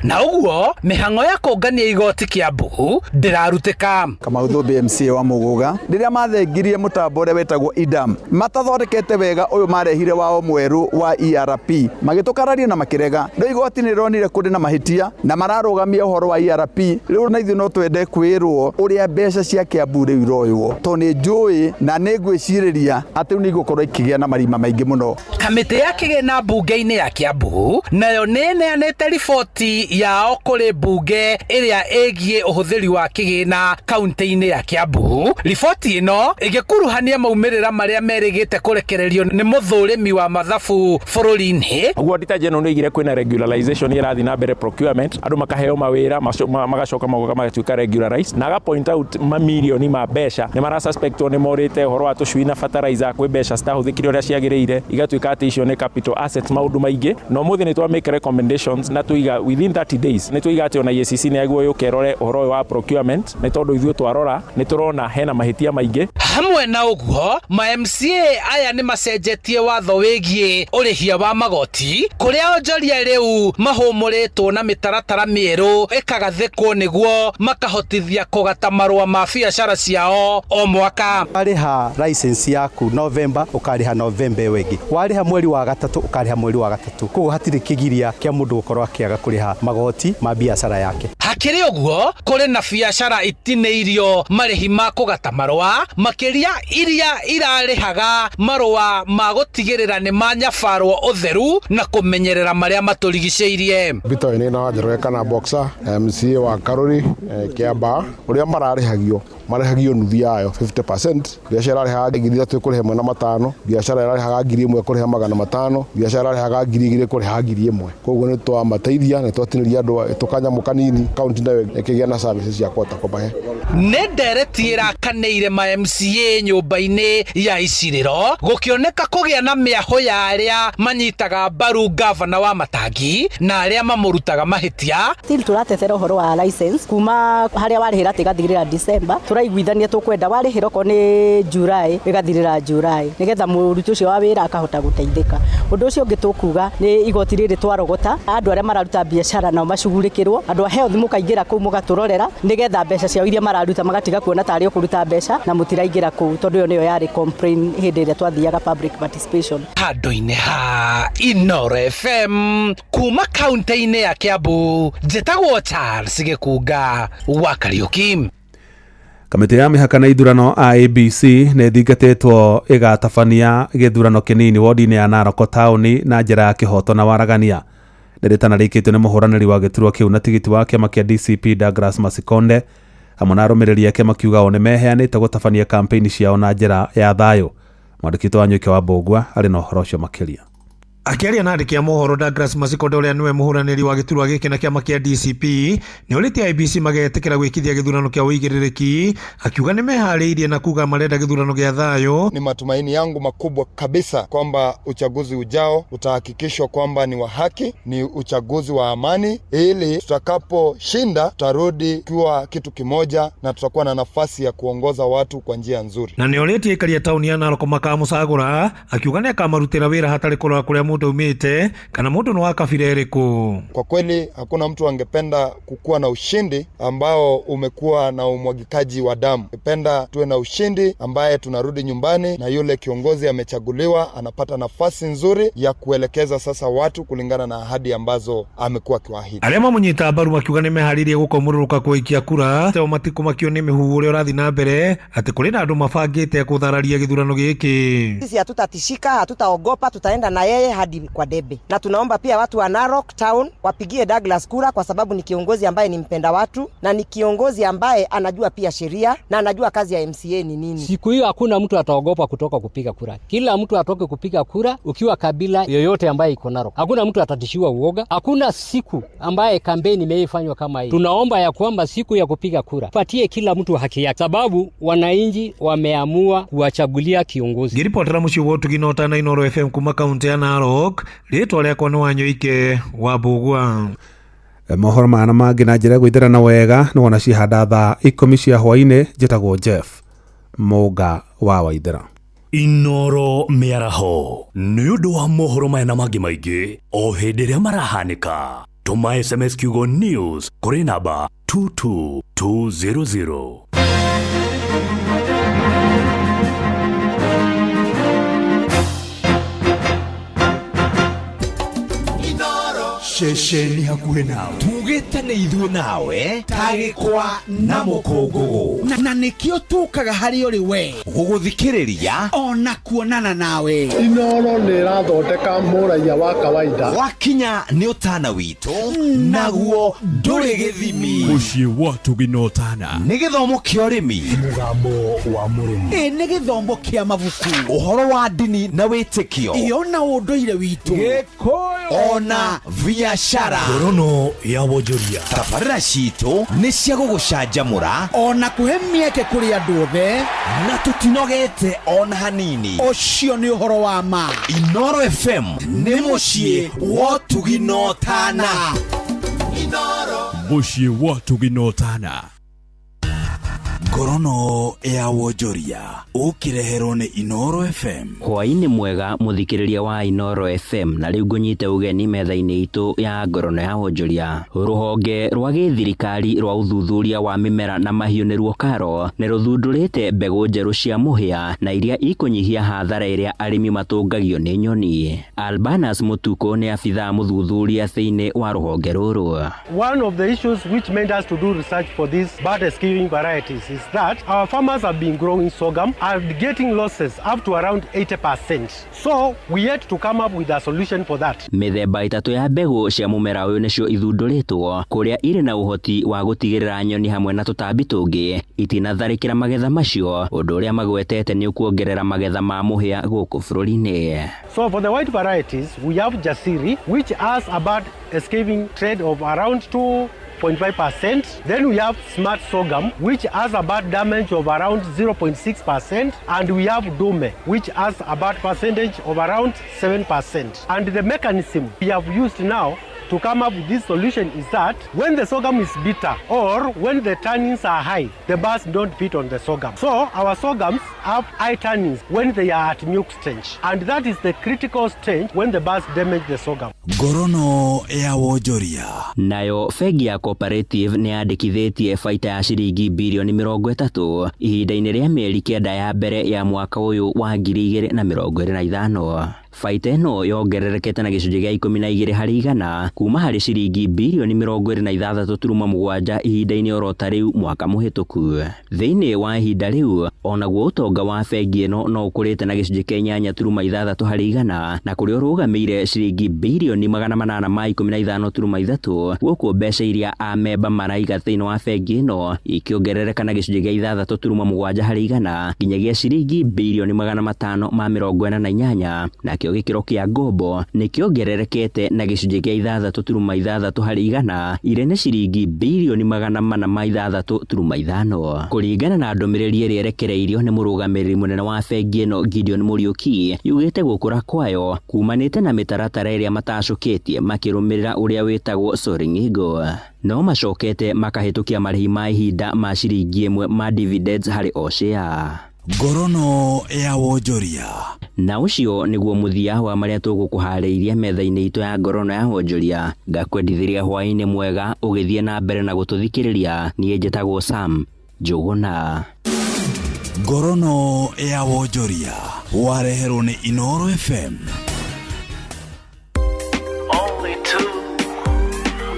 na ũguo mĩhang'o ya kũngania igoti Kiambu ndĩrarutĩka. Kamau Thumbi MCA wa Muguga rĩrĩa mathengirie mũtambo ũrĩa wetagwo IDAM matathondekete wega, ũyũ marehire wao mwerũ wa ERP magĩtũkararia na makĩrega. Rĩu igoti nĩ rĩronire kũrĩ na mahĩtia na mararũgamia ũhoro wa ERP. Rĩu na ithuĩ no twende kwĩrwo ũrĩa mbeca cia Kiambu rĩu iroywo, tondũ nĩ njũĩ na nĩ ngwĩcirĩria atĩ rĩu nĩ igũkorwo ikĩgĩa na marima maingĩ mũno. Kamĩtĩ ya kĩgĩna mbunge-inĩ ya Kiambu nayo nĩ ĩneanĩte riboti yao kũrĩ mbunge ĩrĩa ĩgiĩ ũhũthĩri wa kĩgĩna kaunti-inĩ ya Kiambu. Riboti ĩno ĩgĩkuruhania maumĩrĩra marĩa merĩgĩte kũrekererio nĩ mũthũrĩmi wa mathabu bũrũri-inĩ. Ũguo Auditor General nĩ oigire kwĩna regularization ĩrathiĩ na mbere procurement, andũ makaheo mawĩra magacoka magoka magatuĩka regularized, na aga point out mamirioni ma mbeca nĩ marasuspectwo nĩ morĩte ũhoro wa tũcui na fertilizer, kwĩ mbeca citahũthĩkire ũrĩa ciagĩrĩire, igatuĩka atĩ icio nĩ capital assets, maũndũ maingĩ. Na ũmũthĩ nĩ twa make recommendations na tuiga within 30 days nĩ tuiga atĩ ona EACC nĩ yagĩrĩirwo yũke ĩrore ũhoro ũyũ wa procurement, nĩ tondũ ithuĩ twarora nĩ tũrona hena mahĩtia maingĩ. Hamwe na ũguo, ma MCA aya nĩ macenjetie watho wĩgiĩ ũrĩhia wa magoti, kũrĩa onjoria rĩu mahũmũrĩtwo na mĩtaratara mĩerũ ĩkagathĩkwo nĩguo makahotithia kũgata marũa ma biacara ciao o mwaka. Warĩha license yaku November, ũkarĩha November ĩyo ĩngĩ. Warĩha mweri wa gatatũ, ũkarĩha mweri wa gatatũ. Koguo hatirĩ kĩgiria kĩa mũndũ gũkorwo akĩaga kũrĩha magoti ma biacara yake. Hakĩrĩ ũguo, kũrĩ na biacara itinĩirio marĩhi ma kũgata marũa, makĩria iria irarĩhaga marũa ma gũtigĩrĩra nĩ manyabarwo ũtheru na kũmenyerera marĩa matũrigicĩirie. Peter Wainaina wa Njoroge kana Boxer, MCA wa Karuri, Kiambaa, ũrĩa mararĩhagio marĩhagio nuthu yayo 50%. Biacara ĩrarĩhaga 3,000 kũrĩha 500, biacara ĩrarĩhaga 1,000 kũrĩha 500, biacara ĩrarĩhaga 2,000 kũrĩha 1,000. Koguo nĩ twamateithia, nĩ twatinĩria andũ tũkanyamũ kanini, kaunti nayo ĩkĩgĩa na services cia kũhota kũmahe. Nĩ ndereti ĩrakanĩire ma MCA nyũmba-inĩ ya icirĩro gũkĩoneka kũgĩa na mĩahũ ya arĩa manyitaga mbaru gavana wa Matangi na arĩa mamũrutaga mahĩtia. Still tũratetera ũhoro wa license kuma harĩa warĩhĩra atĩ ĩgathirĩra December, tũraiguithania tũkwenda warĩhĩra okorwo nĩ July ĩgathirĩra July, nĩgetha mũruti ũcio wa wĩra akahota gũteithĩka. Ũndũ ũcio ũngĩ tũkuga nĩ igoti rĩrĩ twarogota, andũ arĩa mararuta biacara nao macugurĩkĩrwo, andũ a health mũkaingĩra kũu mũgatũrorera, nĩgetha mbeca ciao iria mararuta magatiga kuona tarĩ o kũruta mbeca na mũtiraingĩra kũu, tondũ ĩyo nĩyo yarĩ complain hĩndĩ ĩrĩa twathiaga public participation. Handũ-inĩ ha Inoro FM kuma kaunti-inĩ ya Kiambu, njĩtagwo Charles Gĩkunga wa Kariũki. Kamĩtĩ ya mĩhaka na ithurano IEBC nĩ ĩthingatĩtwo ĩgatabania gĩthurano kĩnini wodi-inĩ ya Narok taũni na njĩra ya kĩhoto na waragania. Rĩrĩtana rĩikĩtio nĩ mũhũranĩri wa gĩturwa kĩu na tigiti wa kĩama kĩa DCP Douglas Masikonde hamwe na arũmĩrĩri ake makiuga o nĩ meheanĩte gũtabania kampeini ciao na njĩra ya thayũ. Mwandĩki witũ wa Nyũike wa Mbũgua arĩ na ũhoro ũcio makĩria. Akĩaria na andĩki a mohoro Douglas Masikonde ũrĩa nĩwe mũhũranĩri wa gĩturwa gĩkĩ na kĩama kĩa DCP nĩorĩtie IEBC magetĩkĩra gwĩkithia gĩthurano kĩa ũigĩrĩrĩki, akiuga nĩmeharĩirie na kuga marenda gĩthurano gĩa thayũ. Ni matumaini yangu makubwa kabisa kwamba uchaguzi ujao utahakikishwa kwamba ni wa haki, ni uchaguzi wa amani, ili tutakaposhinda tutarudi kuwa kitu kimoja na tutakuwa na nafasi ya kuongoza watu kwa njia nzuri. Na nĩorĩtie aikari a taũni ya Narok makamũcagũra, akiuga nĩakamarutĩra wĩra hatarĩ kũrora kũrĩa mũndũ aumĩte kana mũndũ nĩ wa kabira ĩrĩkũ. Kwa kweli hakuna mtu angependa kukuwa na ushindi ambao umekuwa na umwagikaji wa damu. Penda tuwe na ushindi ambaye tunarudi nyumbani na yule kiongozi amechaguliwa anapata nafasi nzuri ya kuelekeza sasa watu kulingana na ahadi ambazo amekuwa akiwaahidi. Arĩa mamũnyita mbaru makiuga nĩmeharĩirie gũkomũrũrũka kũikia kura teo matikũmakio nĩ mĩhuhu ũrĩa ũrathiĩ na mbere atĩ kũrĩ na andũ mabangĩte kũthararia gĩthurano gĩkĩ. Sisi hatutatishika, hatutaogopa, tutaenda na yeye hadi kwa debe. Na tunaomba pia watu wa Narok Town wapigie Douglas kura kwa sababu ni kiongozi ambaye ni mpenda watu na ni kiongozi ambaye anajua pia sheria na anajua kazi ya MCA ni nini. Siku hiyo hakuna mtu ataogopa kutoka kupiga kura. Kila mtu atoke kupiga kura ukiwa kabila yoyote ambaye iko Narok. Hakuna mtu atatishiwa uoga. Hakuna siku ambaye kampeni imeifanywa kama hii. Tunaomba ya kwamba siku ya kupiga kura patie kila mtu haki yake, sababu wananchi wameamua kuwachagulia kiongozi. Ngĩribotera mũciĩ wa ũtugi na ũtana Inooro FM kuma kaunti ya Narok, rĩtwa rĩakwa nĩ Wanyoike wa Mbũgua. Mohoro maya na mangĩ na njĩra ya gwĩthĩrana wega nĩ wona cihanda thaa 10 cia hwaĩ-inĩ. Njĩtagwo Jeff Mũnga wa Waithera. Inooro mĩaraho nĩ ũndũ wa mohoro maya na mangĩ maingĩ o hĩndĩ ĩrĩa marahanĩka. Tũma SMS kiugo news kũrĩ namba 22200. Ceceni hakuhĩ nawe tugĩte nĩ ithuĩ nawe tagĩkwa na mũkũngũgũ na nĩkĩo tũkaga harĩ ũrĩ we gũgũthikĩrĩria ona kuonana nawe. Inooro nĩ ĩrathondeka mũraiya wa kawaida. Wakinya nĩ ũtana witũ naguo ndũrĩ gĩthimi. Mũciĩ wa Tũginotana nĩ gĩthomo kĩa ũrĩmi, mũgambo wa mũrĩmi, ĩ nĩ gĩthomo kĩa mabuku, ũhoro wa ndini na wĩtĩkio, ĩ ona ũndũire witũ, Gĩkũyũ ona biashara. Ngorono ya wonjoria. Tabarĩra citũ nĩ cia gũgũcanjamũra ona kũhe mĩeke kũrĩ andũ othe, na tũtinogete ona hanini. Ũcio nĩ ũhoro wa ma. Inooro FM nĩ mũciĩ wa ũtugi na ũtana. Mũciĩ wa ũtugi na ũtana. Ngorono ya wonjoria ũkĩreherwo nĩ Inooro FM. Hwaĩ-inĩ mwega mũthikĩrĩria wa Inooro FM, na rĩu ngũnyite ũgeni metha-inĩ itũ ya ngorono ya wonjoria. Rũhonge rwa gĩthirikari rwa ũthuthuria wa mĩmera na mahiũ nĩruo KALRO nĩ rũthundũrĩte mbegũ njerũ cia mũhĩa na iria ikũnyihia hathara ĩrĩa arĩmi matũngagio nĩ nyoni. Albanas Mutuko nĩ abithaa mũthuthuria thĩinĩ wa rũhonge rũrũ. One of the issues which made us to do research for these bird escaping varieties is that our farmers have been growing sorghum and getting losses up to around 80%. So we had to come up with a solution for that. Mĩthemba ĩtatũ ya mbegũ cia mũmera ũyũ nĩcio ithundũrĩtwo kũrĩa irĩ na ũhoti wa gũtigĩrĩra nyoni hamwe na tũtambi tũngĩ itinatharĩkĩra magetha macio, ũndũ ũrĩa magwetete nĩ ũkuongerera magetha ma mũhĩa gũkũ bũrũri-inĩ. So for the white varieties, we have Jasiri, which has a bird escaping trade of around 2.5%. Then we have Smart Sorghum, which has a bird damage of around 0.6%, and we have Dome, which has a bird percentage of around 7%. And the mechanism we have used now to come up with this solution is that when the sorghum is bitter or when the tannins are high, the birds don't feed on the sorghum. So our sorghums have high tannins when they are at milk stage, and that is the critical stage when the birds damage the sorghum. Ngorono ya wonjoria. Nayo bengi ya Cooperative nĩ yandĩkithĩtie baita ya ciringi birioni 30 ihinda-inĩ rĩa mĩeri 9 ya mbere ya mwaka ũyũ wa 2025. Baita ĩno yongererekete na gĩcunjĩ gĩa 12 harĩ igana kuma harĩ ciringi birioni 26.7 ihinda-inĩ oro ta rĩu mwaka mũhĩtũku. Thĩinĩ wa ihinda rĩu onaguo ũtonga wa bengi ĩno no ũkũrĩte na gĩcunjĩ kĩa 8.6 harĩ igana na kũrĩa ũrũgamĩire ciringi birioni 815.3 gũkũ mbeca iria amemba maraiga thĩinĩ wa bengi ĩno ikĩongerereka na gĩcunjĩ gĩa 6.7 harĩ igana nginyagia ciringi birioni 548 na Nakĩo gĩkĩro kĩa ngombo nĩ kĩongererekete na gĩcunjĩ kĩa 6.6% irĩa nĩ ciringi birioni 406.5. Kũringana na ndũmĩrĩri ĩrĩa ĩrekereirio nĩ mũrũgamĩrĩri mũnene wa bengi ĩno Gideon Mũriũki, yugĩte gũkũra kwayo kumanĩte na mĩtaratara ĩrĩa matacũkĩtie makĩrũmĩrĩra ũrĩa wĩtagwo Soaring Eagle. No macokete makahĩtũkia marĩhi ma ihinda ma ciringi 1 ma dividends harĩ o share. Ngorono ya wonjoria. Na ũcio nĩguo mũthia wa marĩa tũgũkũharĩirie metha-inĩ itũ ya ngorono ya wonjoria. Ngakwendithĩria hwaĩ-inĩ mwega ũgĩthiĩ na mbere na gũtũthikĩrĩria. Niĩ njĩtagwo Sam Njũgũna. Ngorono ya wonjoria wareherwo nĩ Inooro FM. Only two,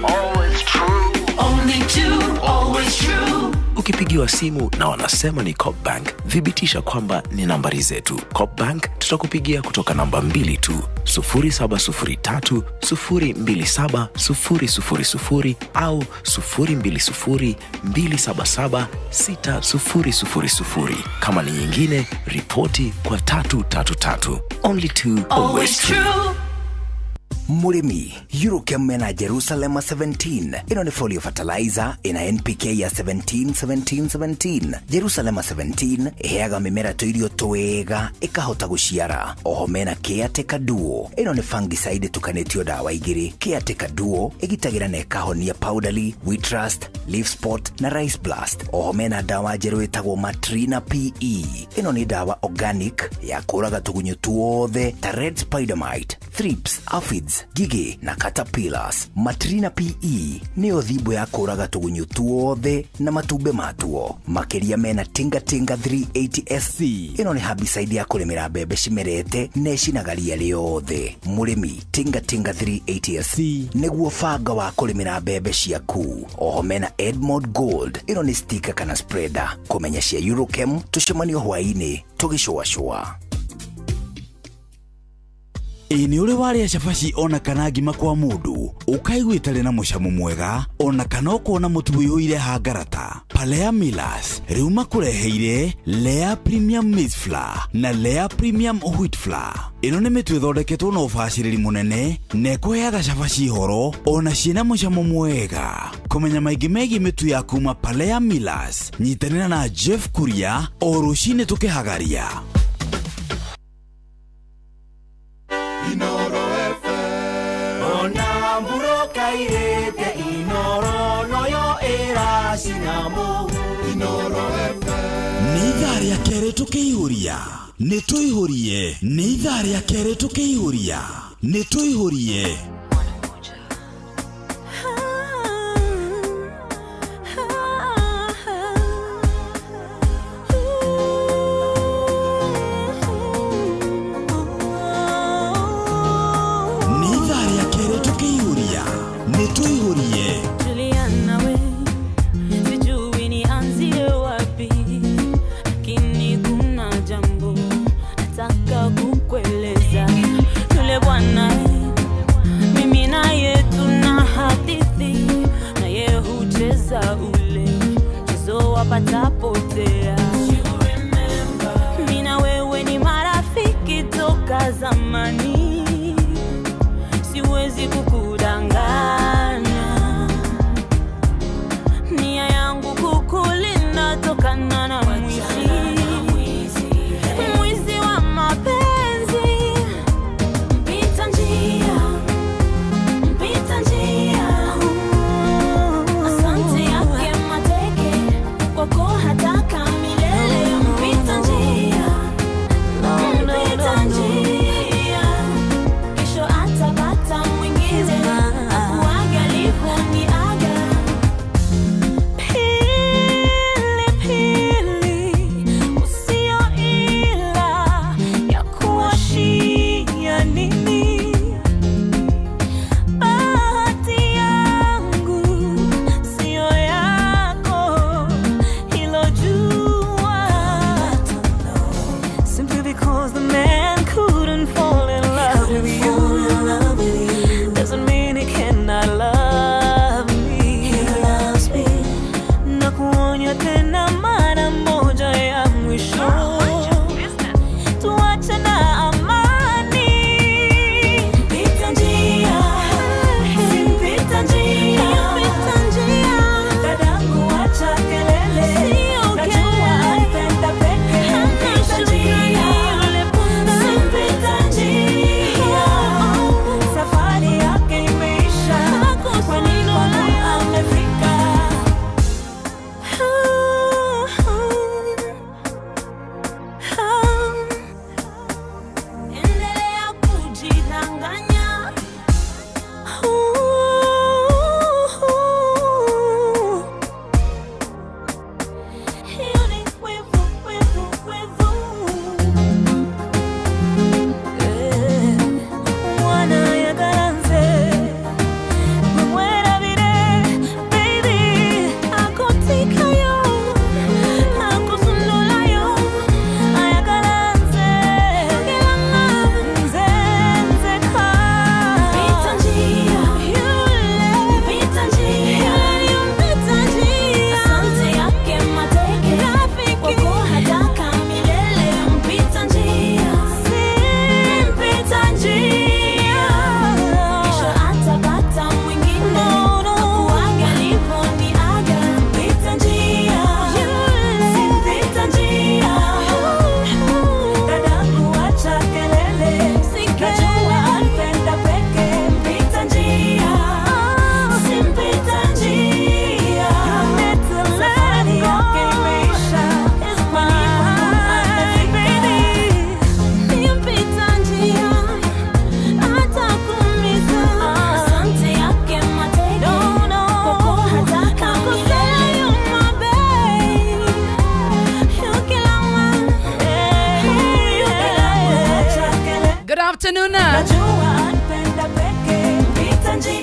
always true. Only two, always true. Ukipigiwa simu na wanasema ni Coop Bank, thibitisha kwamba ni nambari zetu. Coop Bank tutakupigia kutoka namba 2 tu, 0703 027 000 au 020 277 6000. Kama ni nyingine, ripoti kwa 333. Only two, Always true. Mũrĩmi, Eurochem mena Jerusalema 17. Ĩno nĩ folio fertilizer ĩna NPK ya 17 17 17. Jerusalema 17 ĩheaga mĩmera tũirio twega ĩkahota gũciara. Oho mena Caretaker Duo. Ĩno nĩ fungicide ĩtukanĩtio ndawa igĩrĩ. Caretaker Duo ĩgitagĩra na ĩkahonia powdery, wheat rust, leaf spot na rice blast. Oho mena ndawa njerũ ĩtagwo Matrina PE. Ĩno nĩ ndawa organic ya kũraga tũgunyũ tuothe ta red spider mite, thrips, aphids, ngigĩ na caterpillars. Matrina PE nĩyo thimbo ya kũraga tũgunyũ tuothe na matumbĩ matuo. Makĩria mena Tinga Tinga 380 SC. Ĩno nĩ herbicide ya kũrĩmĩra mbembe cimerete na ĩcinaga ria rĩothe. Mũrĩmi, Tinga Tinga 380 SC nĩguo banga wa kũrĩmĩra mbembe ciaku. Oho mena Edmond Gold. Ĩno nĩ sticker kana spreader. Kũmenya cia Eurochem tũcemanio hwaĩ-inĩ tũgĩcũacũa. Ĩ nĩ ũrĩ warĩa cabaci ona kana ngima kwa mũndũ ũkaigua ĩtarĩ na mũcamo mwega ona kana ũkona mũtu ũiyũire hangarata? Palea Millers rĩu makũreheire Lea Premium Maize Flour na Lea Premium Wheat Flour. Ĩno nĩ mĩtu ĩthondeketwo na ũbacĩrĩri mũnene na ĩkũheaga cabaci horo ona ciĩna mũcamo mwega. Kũmenya maingĩ megiĩ mĩtu ya kuma Palea Millers, nyitanĩra na Jeff Kuria o rũcinĩ tũkĩhagaria. Ona mburoka irĩte Inoro noyo ĩracina mũhu. Inoro FM. Nĩ ithaa rĩa kerĩ tũkĩihũria, nĩ tũihũrie. Nĩ ithaa rĩa kerĩ tũkĩihũria, nĩ tũihũrie. Nĩ ithaa rĩa kerĩ tũkĩihũria, nĩ tũihũrie. Juliana we, sijui nianzie wapi, lakini kuna jambo nataka kukueleza. Yule bwana mimi naye tuna hadithi, naye hucheza ule mchezo wapatapotea. Mimi na wewe ni marafiki toka zamani, siwezi kukudanganya.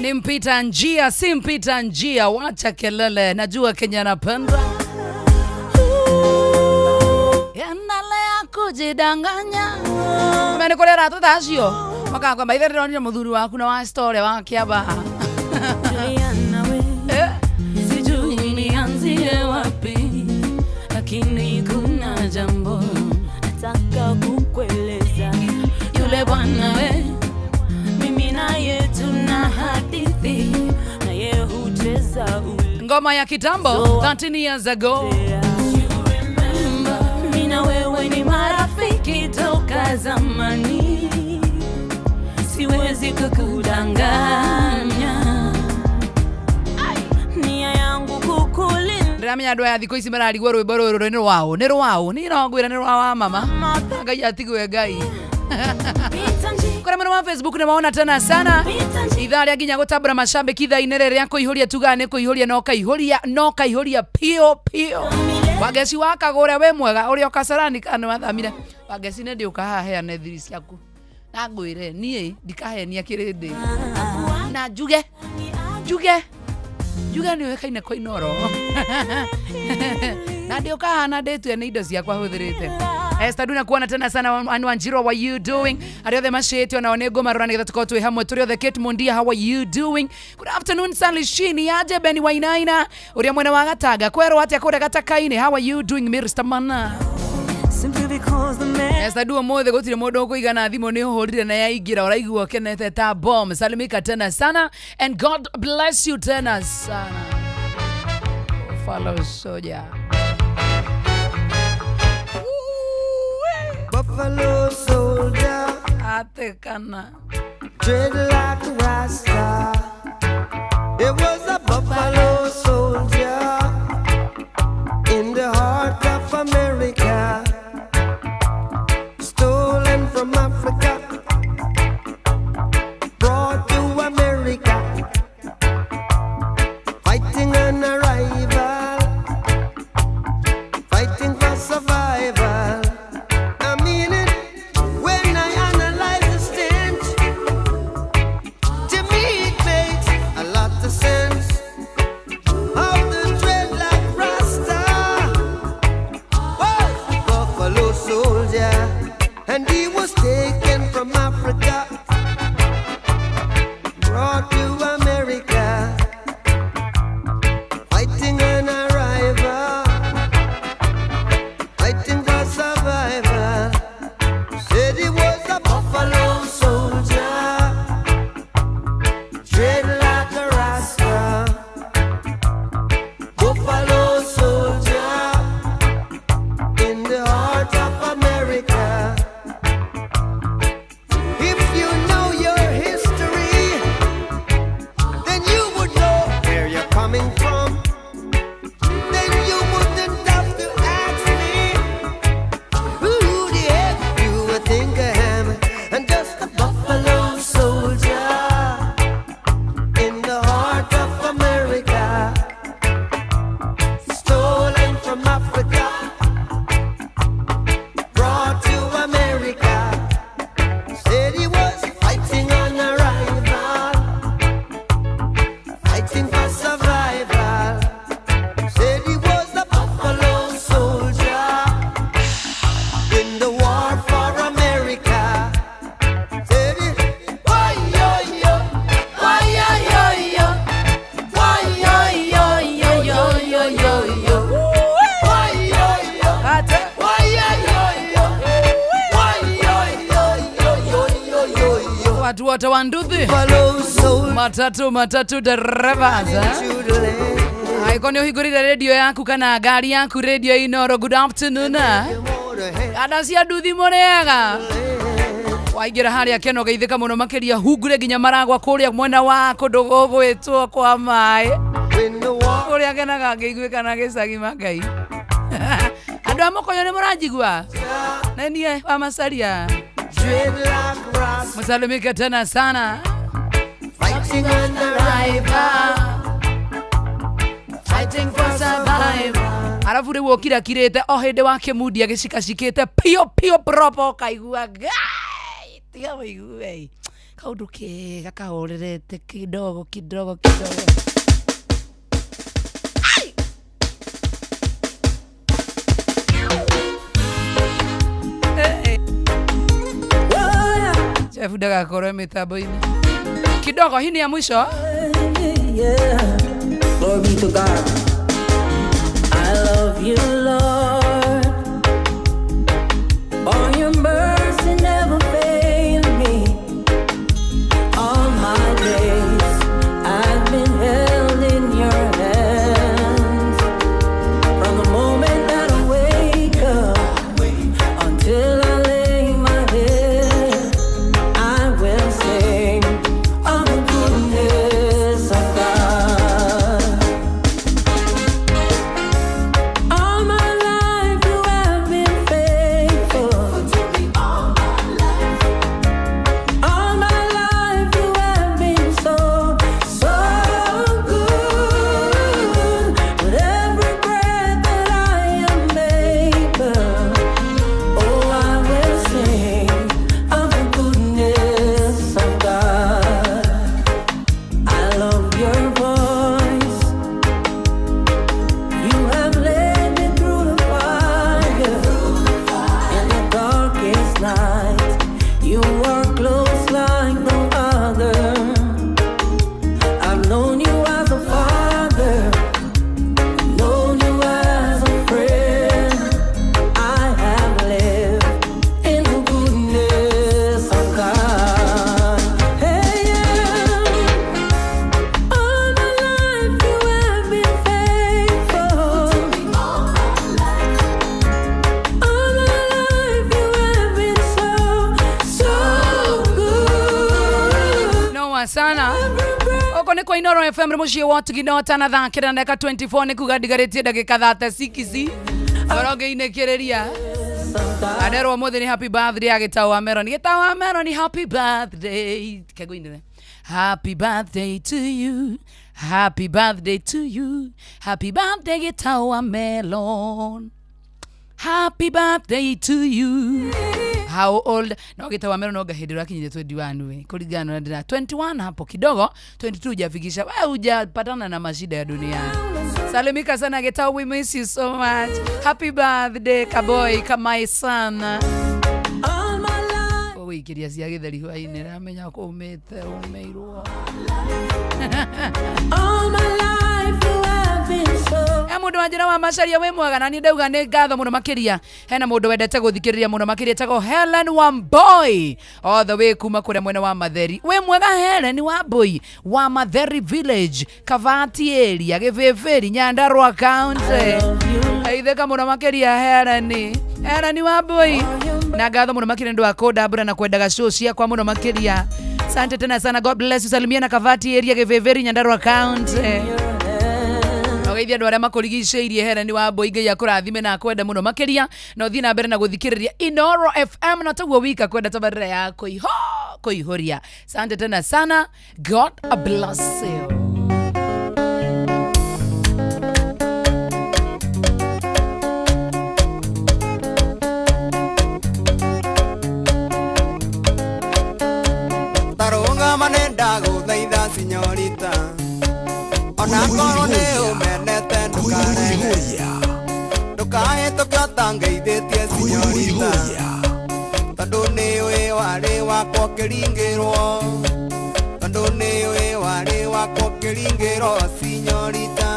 Ni mpita njia, si mpita njia, wacha kelele, najua Kenya napenda. Endelea kujidanganya. Mene kore ratu thacio. Makakwa ithe ndironire muthuri waku na wa story wa kiaba. Tulia nawe, sijui nianzie wapi, lakini kuna jambo nataka kukueleza. Yule bwana we, mimi naye tuna hadithi, naye hucheza ule Ngoma ya kitambo 13 years ago. Mimi na wewe ni marafiki toka zamani, siwezi kukudanganya, nia yangu kukulinda. Ndiramenya andå aya thikå ici mararigwo rwä mbo rå rå nä rwaå nä rwaå nä no ngwä ra nä rwa wa mama Ngai atigwe Ngai. Kũrĩa mwena wa Facebook nĩ maona tena sana ithaa rĩa nginya gũtambũra macambĩki ithaa-inĩ rĩrĩa kũihũria tugaga nĩ kũihũria no kaihũria no kaihũria pio pio. Wangeci wa Kagũre wĩ mwega ũrĩa ũkacarani kana wathamire. Wangeci nĩ ndĩũka haha heane thiri ciaku na ngwĩre niĩ ndikahenia kĩrĩndĩ na njuge njuge njuge nĩ ũĩkaine kwa Inooro na ndĩũka haha na ndĩtue nĩ indo ciakwa hũthĩrĩte. Esther Duna kuona tena sana Anne Wanjiru, how are you doing? Arĩa othe macĩtio nao nĩ ngũmarora nĩgetha tũkorwo twĩ hamwe tũrĩ othe. Kate Mundia, how are you doing? Good afternoon Sally Shini, aje Beni Wainaina ũrĩa mwena wa Gatanga kwerwo atĩa kũrĩa Gataka-inĩ, how are you doing Mr. Mana? Simply because the man Esther Dua mũthĩ gũtirĩ mũndũ ũkũigana thimũ nĩ ũhũrire na yaingĩra ũraigua ũkenete ta bomb. Salimika tena sana and God bless you tena sana. Follow Soja. Buffalo soldier, Atekana. Dread like a Rasta. It was a buffalo soldier in the heart of America, stolen from Africa, brought to America, fighting an arrival, fighting for survival. I mean it when I analyze the stench. To me it makes a lot of sense. How the dreadlock Rasta was a buffalo soldier, and he was taken from Africa, brought to America, fighting an arrival, fighting for survival. Said he was a buffalo soldier, dread like a Rasta. Buffalo soldier in the heart of America. If you know your history, then you would know where you're coming from. Then you wouldn't have to ask me who the heck you would think I am. And just a buffalo soldier in the heart of America, stolen from Africa, brought to America. Said he was fighting on arrival, fighting for survival. Said he was a buffalo soldier in the war for America. Said he, why yo yo, why yo yo yo, why yo yo yo yo yo yo yo, why yo yo, why yo yo yo, why yo yo yo yo yo yo yo. Watu wote wa nduthi matatu matatu drivers eh? Aiko nĩ ũhingũrire redio yaku kana ngari yaku redio Inooro. Good afternoon. Ana cia nduthi mũrĩega waingĩra harĩa keno geithĩka mũno makĩria hungure nginya maragwa kũrĩa mwena wa kũndũ gũgwĩtwo kwa maĩ kũrĩa kenaga ngĩiguĩka na gĩcagi mangai. Andũ a mũkũyũ nĩ mũranjigua na niĩ wa Macaria Dread like Rasta, msalimike tena sana. fighting on arrival, fighting for survival. Arabu rĩu ũkira kirĩte o hĩndĩ wa kĩmundia gĩcikacikĩte pio pio proper ũkaigua ngai tiga wĩigue. Kaundu kega kahorerete kidogo kidogo kidogo. Jeff ndagakorwo mitambo-inĩ kidogo. Hii ni ya mwisho. Yeah. Glory be to God. I love you, Lord. For your mercy never failed me. All my days I've been held in your hands. From the moment that I wake up until I lay my head, I will sing of the goodness of God. All my life you have been faithful. All my life you have been so, so good. With every breath that I am able, oh, I will sing of the goodness of God. I love your voice. You have led me through the fire. In the darkest night, you were close like no other. I've known you as a father, known you as a friend. I have lived in the goodness of God. Hey, yeah. All my life you have been faithful. All my life you have been so, so good. Noma sana. Oko nĩ kwa Inoro FM rĩ mũciĩ wa Tugina tana thaa kenda na ndagĩka 24 nĩ kuga ndigarĩtie ndagĩka 36 ngoro ngĩinĩkĩrĩria aderwo mũthĩ nĩ happy birthday ya Gĩtaũ wa Meroni. Gĩtaũ wa Meroni, happy birthday. Kegũinĩre happy birthday to you, happy birthday to you, happy birthday Gĩtaũ wa Melon, happy birthday to you. How old? No Gĩtaũ wa Melon onga hĩndĩ ũrakinyire 21 we kũringana na ndĩra 21 hapo kidogo 22 hujafikisha wewe, hujapatana na mashida ya duniani. Salimika sana Gĩtaũ, we miss you so much. Happy birthday kaboy kamai sana. Ũgũikĩria cia gĩtheri hwainĩ ramenya kũmĩte ũmĩirwo. All my life you have been so. He mũndũ wa njĩra wa macaria wĩ mwega na niĩ ndauga nĩ ngatho mũno makĩria. Hena mũndũ wendete gũthikĩrĩria mũno makĩria etagwo Helen Wamboi all the way kuma kũrĩa mwena wa Matheri. Wĩ mwega Helen Wamboi wa Matheri Village, Kavati area, Gĩbĩbĩri, Nyandarua County. Aithĩka mũno makĩria Helen. Helen Wamboi na ngatho mũno makĩria nĩ ũndũ wa kũndambũra na kwendaga show ciakwa mũno makĩria. Asante tena sana, God bless you. Salimia na Kavati area, Gĩbĩbĩri, Nyandarua County. Ogeithia andå arä a makårigicä Helen wa Mbui Ngai akårathime na akwenda må no makä na å thiä na mbere na gå thikä rä ria Inoro FM na taguo wika kwenda tabarä ya kå ihå ria. Asante tena sana, God bless you. Tarũgama nĩ ndagũthaitha sinyorita, onakorwo nĩ ũmenete ndũkarege, ndũkahĩtũke ũtangeithĩtie sinyorita, tondũ nĩ ũĩ warĩ wakwa ũkĩringĩrwo, tondũ nĩ ũĩ warĩ wakwa ũkĩringĩrwo sinyorita.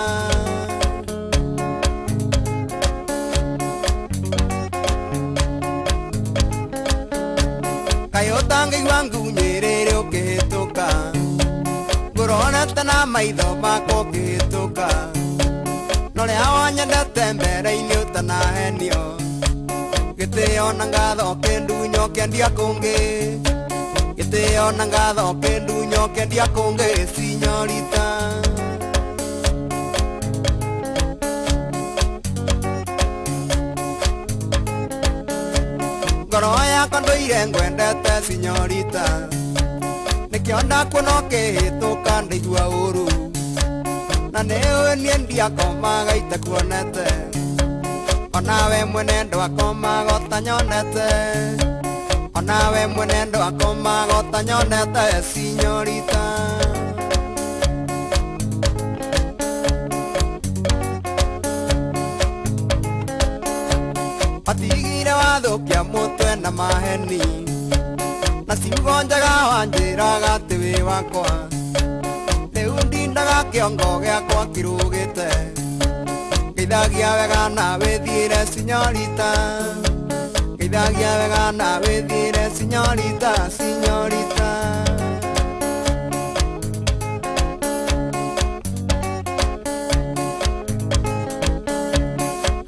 Kaĩ ũtangĩigua ngunyĩrĩre ũkĩhĩtũka, ngũronete na maitho makwa ũkĩhĩtũka, na ũrĩa wanyendete mbere-inĩ ũtanahenio, gĩtĩo na ngatho ũkĩndunya ũkĩendia kũngĩ, gĩtĩo na ngatho ũkĩndunya ũkĩendia kũngĩ sinyorita. Ngoro yakwa ndũire ngwendete sinyorita, nĩkĩo ndakuona ũkĩhĩtũka ndaigua ũru, na nĩ ũĩ niĩ ndiakomaga itakuonete, onawe mwene ndwakomaga ũtanyonete, Onawe mwenendo akomaga ũtanyonete sinyorita. Watigire wathũkia mũtwe na maheni na ciugo njega wanjĩraga atĩ wĩ wakwa. Rĩu ndindaga kĩongo gĩakwa kĩrũgĩte ngeithagia wega na wĩthiĩre sinyorita. Ngeithagia wega na wĩthiĩre sinyorita sinyorita.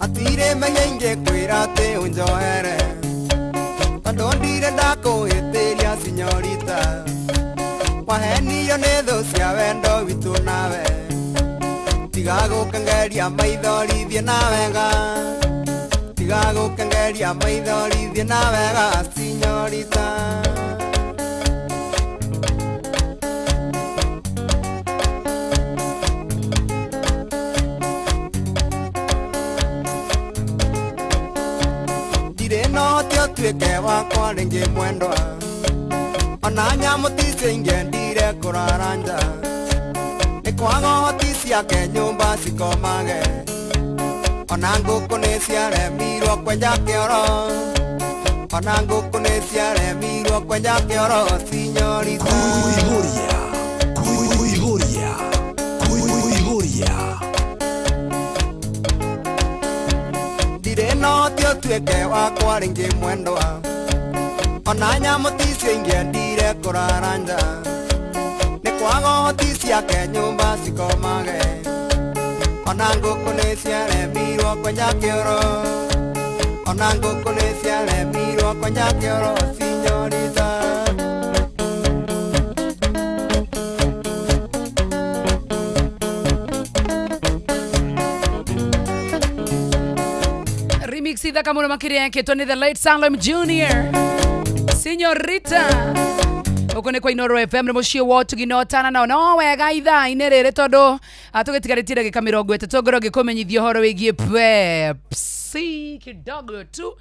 Hatirĩ menya ingĩkwĩra atĩ ũnjohere tondũ ndirĩ ndakũhĩtĩria sinyorita. Wahenirio nĩ thũ cia wendo witũ nawe tiga gũkengeria maithori thiĩ na wega. Tiga gũkengeria maithori thiĩ na wega sinyorita. Ndirĩ na ũhoti ũtuĩke wakwa rĩngĩ mwendwa ona nyamũ ticio ingĩendire kũrara nja nĩ kwaga ũhoti ciake nyũmba cikomage ona ngũkũ nĩ ciaremirwo kwenja kĩoro ona ngũkũ nĩ ciaremirwo kwenja kĩoro sinyorita. Kuihuria, kuihuria, kuihuria. Ndirĩ na ũhoti ũtuĩke wakwa rĩngĩ mwendwa ona nyamũ ticio ingĩendire kũrara nja nĩ kwaga ũhoti ciake nyũmba cikomage ona ngũkũ nĩ ciaremirwo kwenja kĩoro ona ngũkũ nĩ ciaremirwo kwenja kĩoro sinyorita. Remix ithaka mũno makĩria yekĩtwo nĩ the late Salem Junior Signorita. Ũkũ nĩ kwa Inoro FM nĩ mũciĩ wa ũtugi na ũtana nao no wega ithaa-inĩ rĩrĩ tondũ tũgĩtigarĩtie ndagĩka 30 ngorwo ngĩkũmenyithia ũhoro wĩgiĩ Pepsi kidogo tu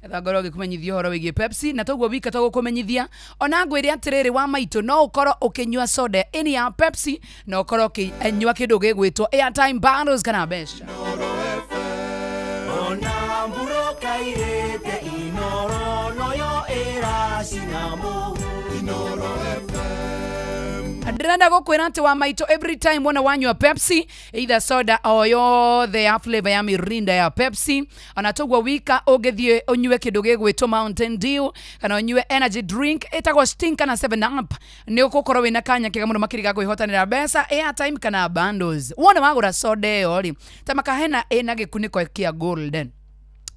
ngorwo ngĩkũmenyithia ũhoro wĩgiĩ Pepsi na toguo wika tũgũkũmenyithia ona ngwĩre atĩrĩrĩ wa maitũ no ũkorwo ũkĩnyua soda ĩni ya Pepsi na ũkorwo ũkĩnyua kĩndũ gĩgwĩtwo airtime bundles kana mbeca. Ona mburoka irĩte Inoro noyo ĩracina mũhu Inoro FM. Ndĩrenda gũkwĩra atĩ wa maitũ every time wona wanyua Pepsi either soda o yothe ya flavor ya Mirinda ya Pepsi ona toguo wika ũngĩthiĩ ũnyue kĩndũ gĩgwĩtwo Mountain Dew kana ũnyue energy drink ĩtagwo Sting kana 7 Up nĩ ũgũkorwo wĩna kanya kega mũno makĩria ga kwĩhotanĩra mbeca airtime kana bundles. Wona wagũra soda ĩyo rĩ ta makahena ĩna gĩkunĩko kĩa golden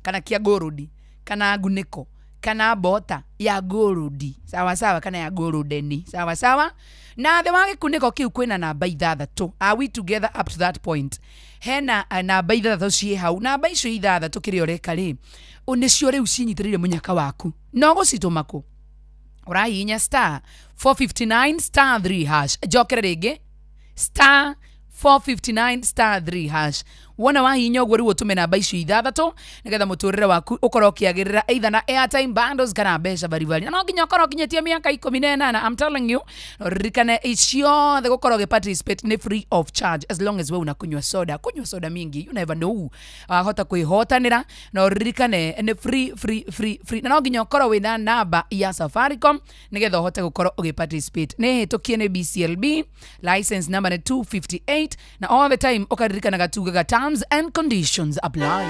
kana kĩa gold kana ngunĩko kana bota ya gold sawa sawa kana ya goldeni sawa sawa na thĩ wa gĩkunĩko kĩu kwĩna namba ithathatũ. Are we together up to that point? Hena namba ithathatũ ciĩ hau namba icio ithathatũ kĩrĩa ũreka rĩ nĩcio rĩu cinyitĩrĩire mũnyaka waku no gũcitũma kũ ũrahihinya star 459 star 3 hash njokere rĩngĩ star 459 star 3 hash wona wahihinya ũguo rĩu ũtũme namba icio ithathatũ nĩgetha mũtũrĩre waku ũkorwo ũkĩagĩrĩra either na airtime bundles kana mbeca baribari na no nginya ũkorwo ũkinyĩtie mĩaka 18. I'm telling you ririkane iciothe gũkorwo ũgĩ participate nĩ free of charge as long as we unakunywa soda kunywa soda mingi you never know wahota kwĩhotanĩra na ũririkane nĩ free free free free na no nginya ũkorwo wĩna namba ya Safaricom nĩgetha ũhote gũkorwo ũgĩ participate. Nĩ hĩtũkie nĩ BCLB license number nĩ 258 na all the time ũkaririkanaga tugaga terms and conditions apply.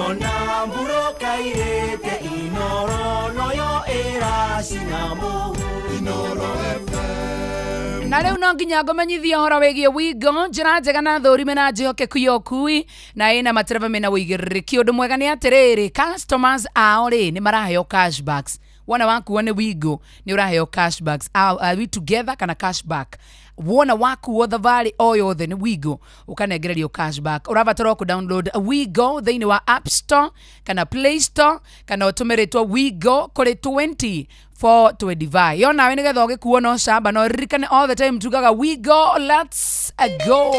Ona mburoka irĩte Inoro noyo ĩracina mũhu Inoro FM. Na rĩu no nginya ngũmenyithie ũhoro wĩgiĩ Wigo njĩra njega na thũrime na njĩhokeku ya ũkui na ĩna matereba mena ũigĩrĩrĩki. Ũndũ mwega nĩ atĩrĩrĩ customers ao rĩ nĩ maraheo cashbacks. Wona wakuo nĩ Wigo nĩ ũraheo cashbacks. Are we together kana cashback? Wona wakuo thabarĩ o yothe nĩ Wigo ũkanengererio cashback. Ũrabatara kũ download Wigo thĩinĩ wa App Store kana Play Store kana ũtũme rĩtwa Wigo kũrĩ 20 425. Yo nawe nĩgetha ũgĩkuo no camba no ririkane all the time tugaga Wigo let's go.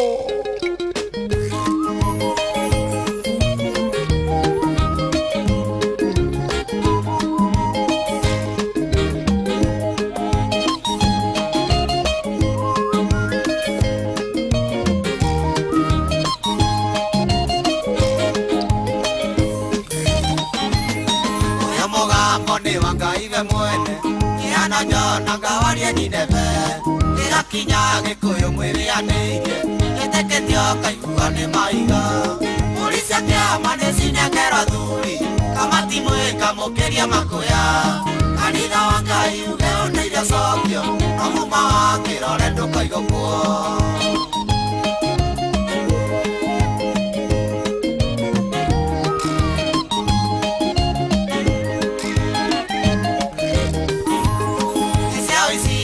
Kwaria Nineve Gĩgakinya Gĩkũyũ mwĩrĩanĩirie Gĩtĩkĩtio kaigua nĩ maiga Mbũri cia kĩama nĩcinengerwo athuri Kamati mwĩkamũkĩria makũya Kanitha wa Ngai uge ũndeire cokio No muma wa kĩrore ndũkaigũkwo.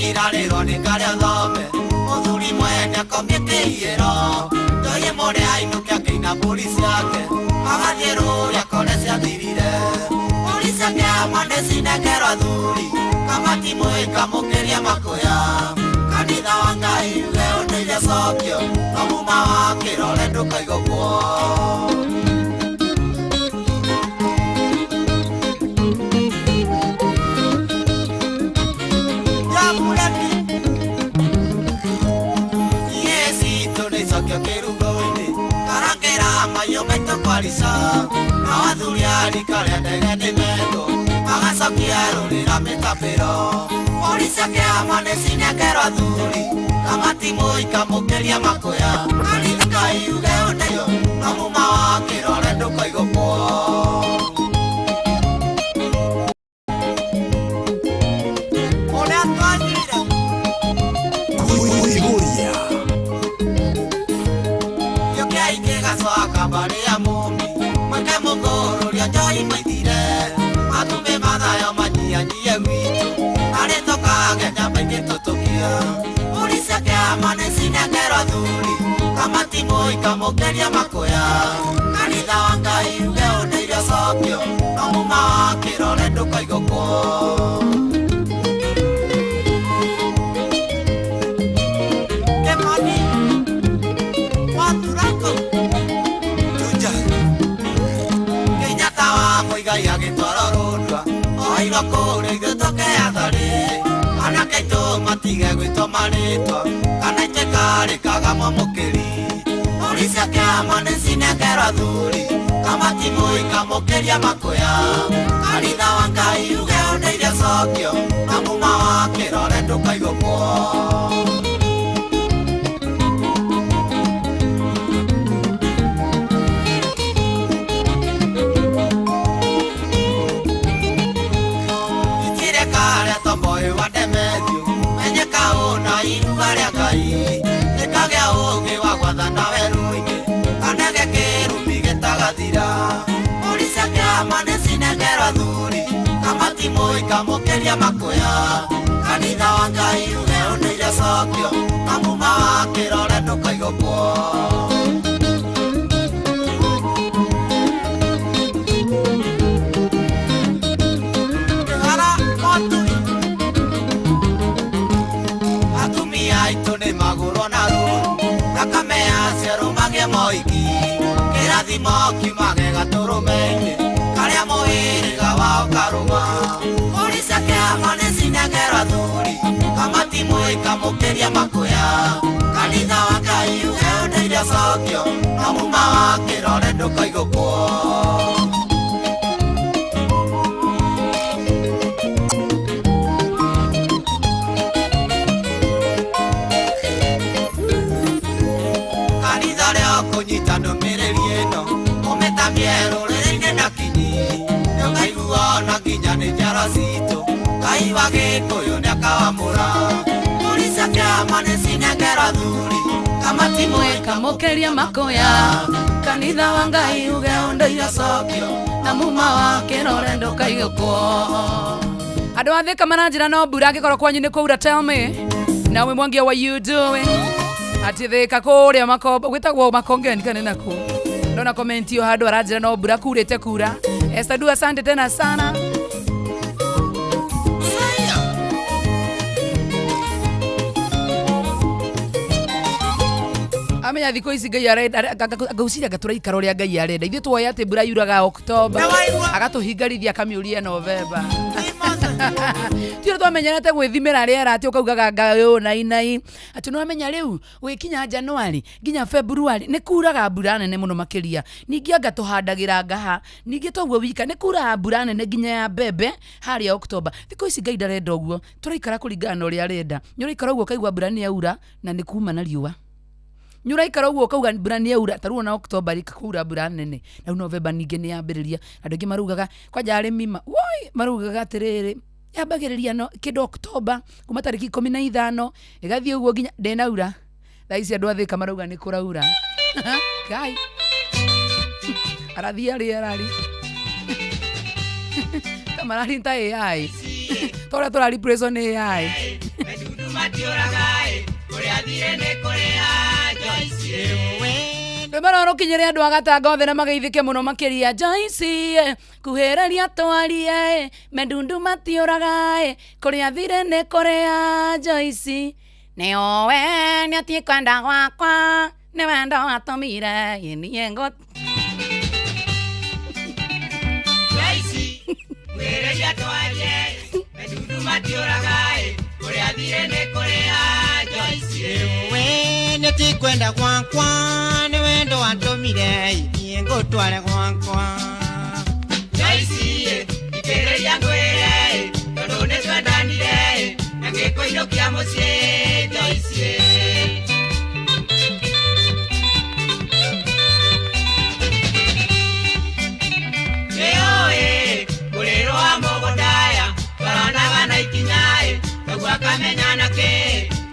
Irarĩrwo nĩ karĩa thome mũthuri mwene akomie kĩiyĩro ndoye mũrĩ ainũke akĩina mbũri ciake agathiĩ rũrĩa akore ciathirire mbũri cia kĩama nĩcinengerwo athuri kamati mwĩkamũkĩria makũya kanitha wa Ngai uge ũndeire cokio no muma wa kĩrore ndũkaigũkwo. Kĩrugo-inĩ karangĩra mayũ maitũ kwarisa nao athuri a rika rĩa ndege nĩ metwo magacokia rũrĩra mĩtambĩro mbũri cia kĩama nĩcinengerwo athuri kamati mũikamũkĩria makũya kanitha Ngai uge ũndeio no muma wa kĩrore ndũkaigũkwo. Ũrĩa twanyuire Kwĩihũria Kabari ya mumi mweke mũkũrũria njoi maithire matumbĩ mathayo manyianyie gwitũ arĩ tũkagenya maingĩ tũtũkia mbũri cia kĩama nĩcinengerwo athuri kamati mũikamũkĩria makũya kanitha wa Ngai uge ũndeire cokio no muma wa kĩrore ndũkaigũkwo. Kĩmani Waturako Kenyatta wa Muigai agĩtwarwo rũndwa oirwo kũrĩa ithuĩ tũkeatharĩ anake aitũ matige gwĩtwo marĩtwa kana ituĩka rĩkaga mwamũkĩri mbũri cia kĩama nĩcinengerwo athuri kamati mũikamũkĩria makũya kanitha wa Ngai uge ũndeire cokio na muma wa kĩrore ndũkaigũkwo. Iruga rĩa Ngai rĩkagĩa ũũgĩ wa gwathana werũ-inĩ kanege kĩrumi gĩtagathira mbũri cia kĩama nĩcinengerwo athuri kamati mũikamũkĩria makũya kanitha wa Ngai uge ũndeire cokio na muma wa kĩrore ndũkaigũkwo. Kĩhara Motui atumia aitũ nĩ magũrwo na rũru thakame yacio rũmage moiki kĩrathimo kiumage gatũrũme-inĩ karĩa mũhĩrĩga wao karũma mbũri cia kĩama nĩcinengerwo athuri kamati mũikamũkĩria makũya kanitha wa Ngai uge ũndeire cokio no muma wa kĩrore ndũkaigũkwo. Kũnyita ndũmĩrĩri ĩno ũmĩtamie rũrĩrĩ-inĩ na kinyi nĩũkaigua ona nginya nĩ njaro citũ Ngai wa Gĩkũyũ nĩakawamũra mbũri cia kĩama nĩcinengerwo athuri kamati mũikamũkĩria makũya kanitha wa Ngai uge ũndeire cokio na muma wa kĩrore ndũkaigũkwo. Andũ a Thika maranjĩra no mbura angĩkorwo kwanyu nĩ kũura tell me nawe mwangia what you doing ati Thika kũrĩa makombo gwĩtagwo Makongeni kana naku ndona comment iyo handũ aranjĩra no mbura kurĩte kura. Esther Du asante tena sana. Amenya thikũ ici Ngai arenda ngauciria tũraikara ũrĩa Ngai arenda. Ithuĩ tuoya atĩ mbura yuraga Oktoba, agatũhingarithia akamĩũria Novemba. Tira twamenyerete gwĩthimĩra rĩera atĩ ũkaugaga Ngai ũyũ nainai atĩ nĩwamenya rĩu gwĩkinya January nginya February nĩ kuraga mbura nene mũno makĩria. Ningĩ anga tũhandagĩra ngaha, ningĩ toguo wika nĩ kuraga mbura nene nginya ya mbembe harĩa Oktoba. Thikũ ici Ngai ndarenda ũguo, tũraikara kũringana na ũrĩa arenda. Nĩ ũraikara ũguo ũkaigua mbura nĩ yaura na nĩ kuma na riũa. Nĩ ũraikara ũguo ũkauga mbura nĩ yaura, ta rĩu ona Oktoba rĩ kwaura mbura nene, na rĩu Novemba ningĩ nĩ yambĩrĩria. Andũ aingĩ maraugaga kwanja arĩmi woi maraugaga atĩrĩrĩ yambagĩrĩria no kĩndũ Oktoba kuma tarĩki 15 ĩgathiĩ ũguo nginya ndĩnaura. Thaa ici andũ a Thĩka marauga nĩ kũraura. Ngai arathiĩ arĩ arari ta marari ta AI ta ũrĩa tũra replace nĩ AI. Rwĩmbo rũrũ rũkinyĩre andũ a Gatanga othe na mageithĩke mũno makĩria. Joyce kuhĩrĩria twarie mendundu matiũraga kũrĩa thire nĩ kũrĩa. Joyce nĩowe nĩ kwenda gwakwa nĩ wendo watũmire niĩ ngũ Nĩ kwenda gwakwa nĩ wendo watũmire niĩ ngũtware gwakwa. Joyce ikĩrĩria ngwĩre tondũ nĩ twendanire na ngĩkũinũkia mũciĩ. Joyce nĩũĩ mũrĩro wa mũgũndaya twaranaga na ikinya toguo akamenya nakĩ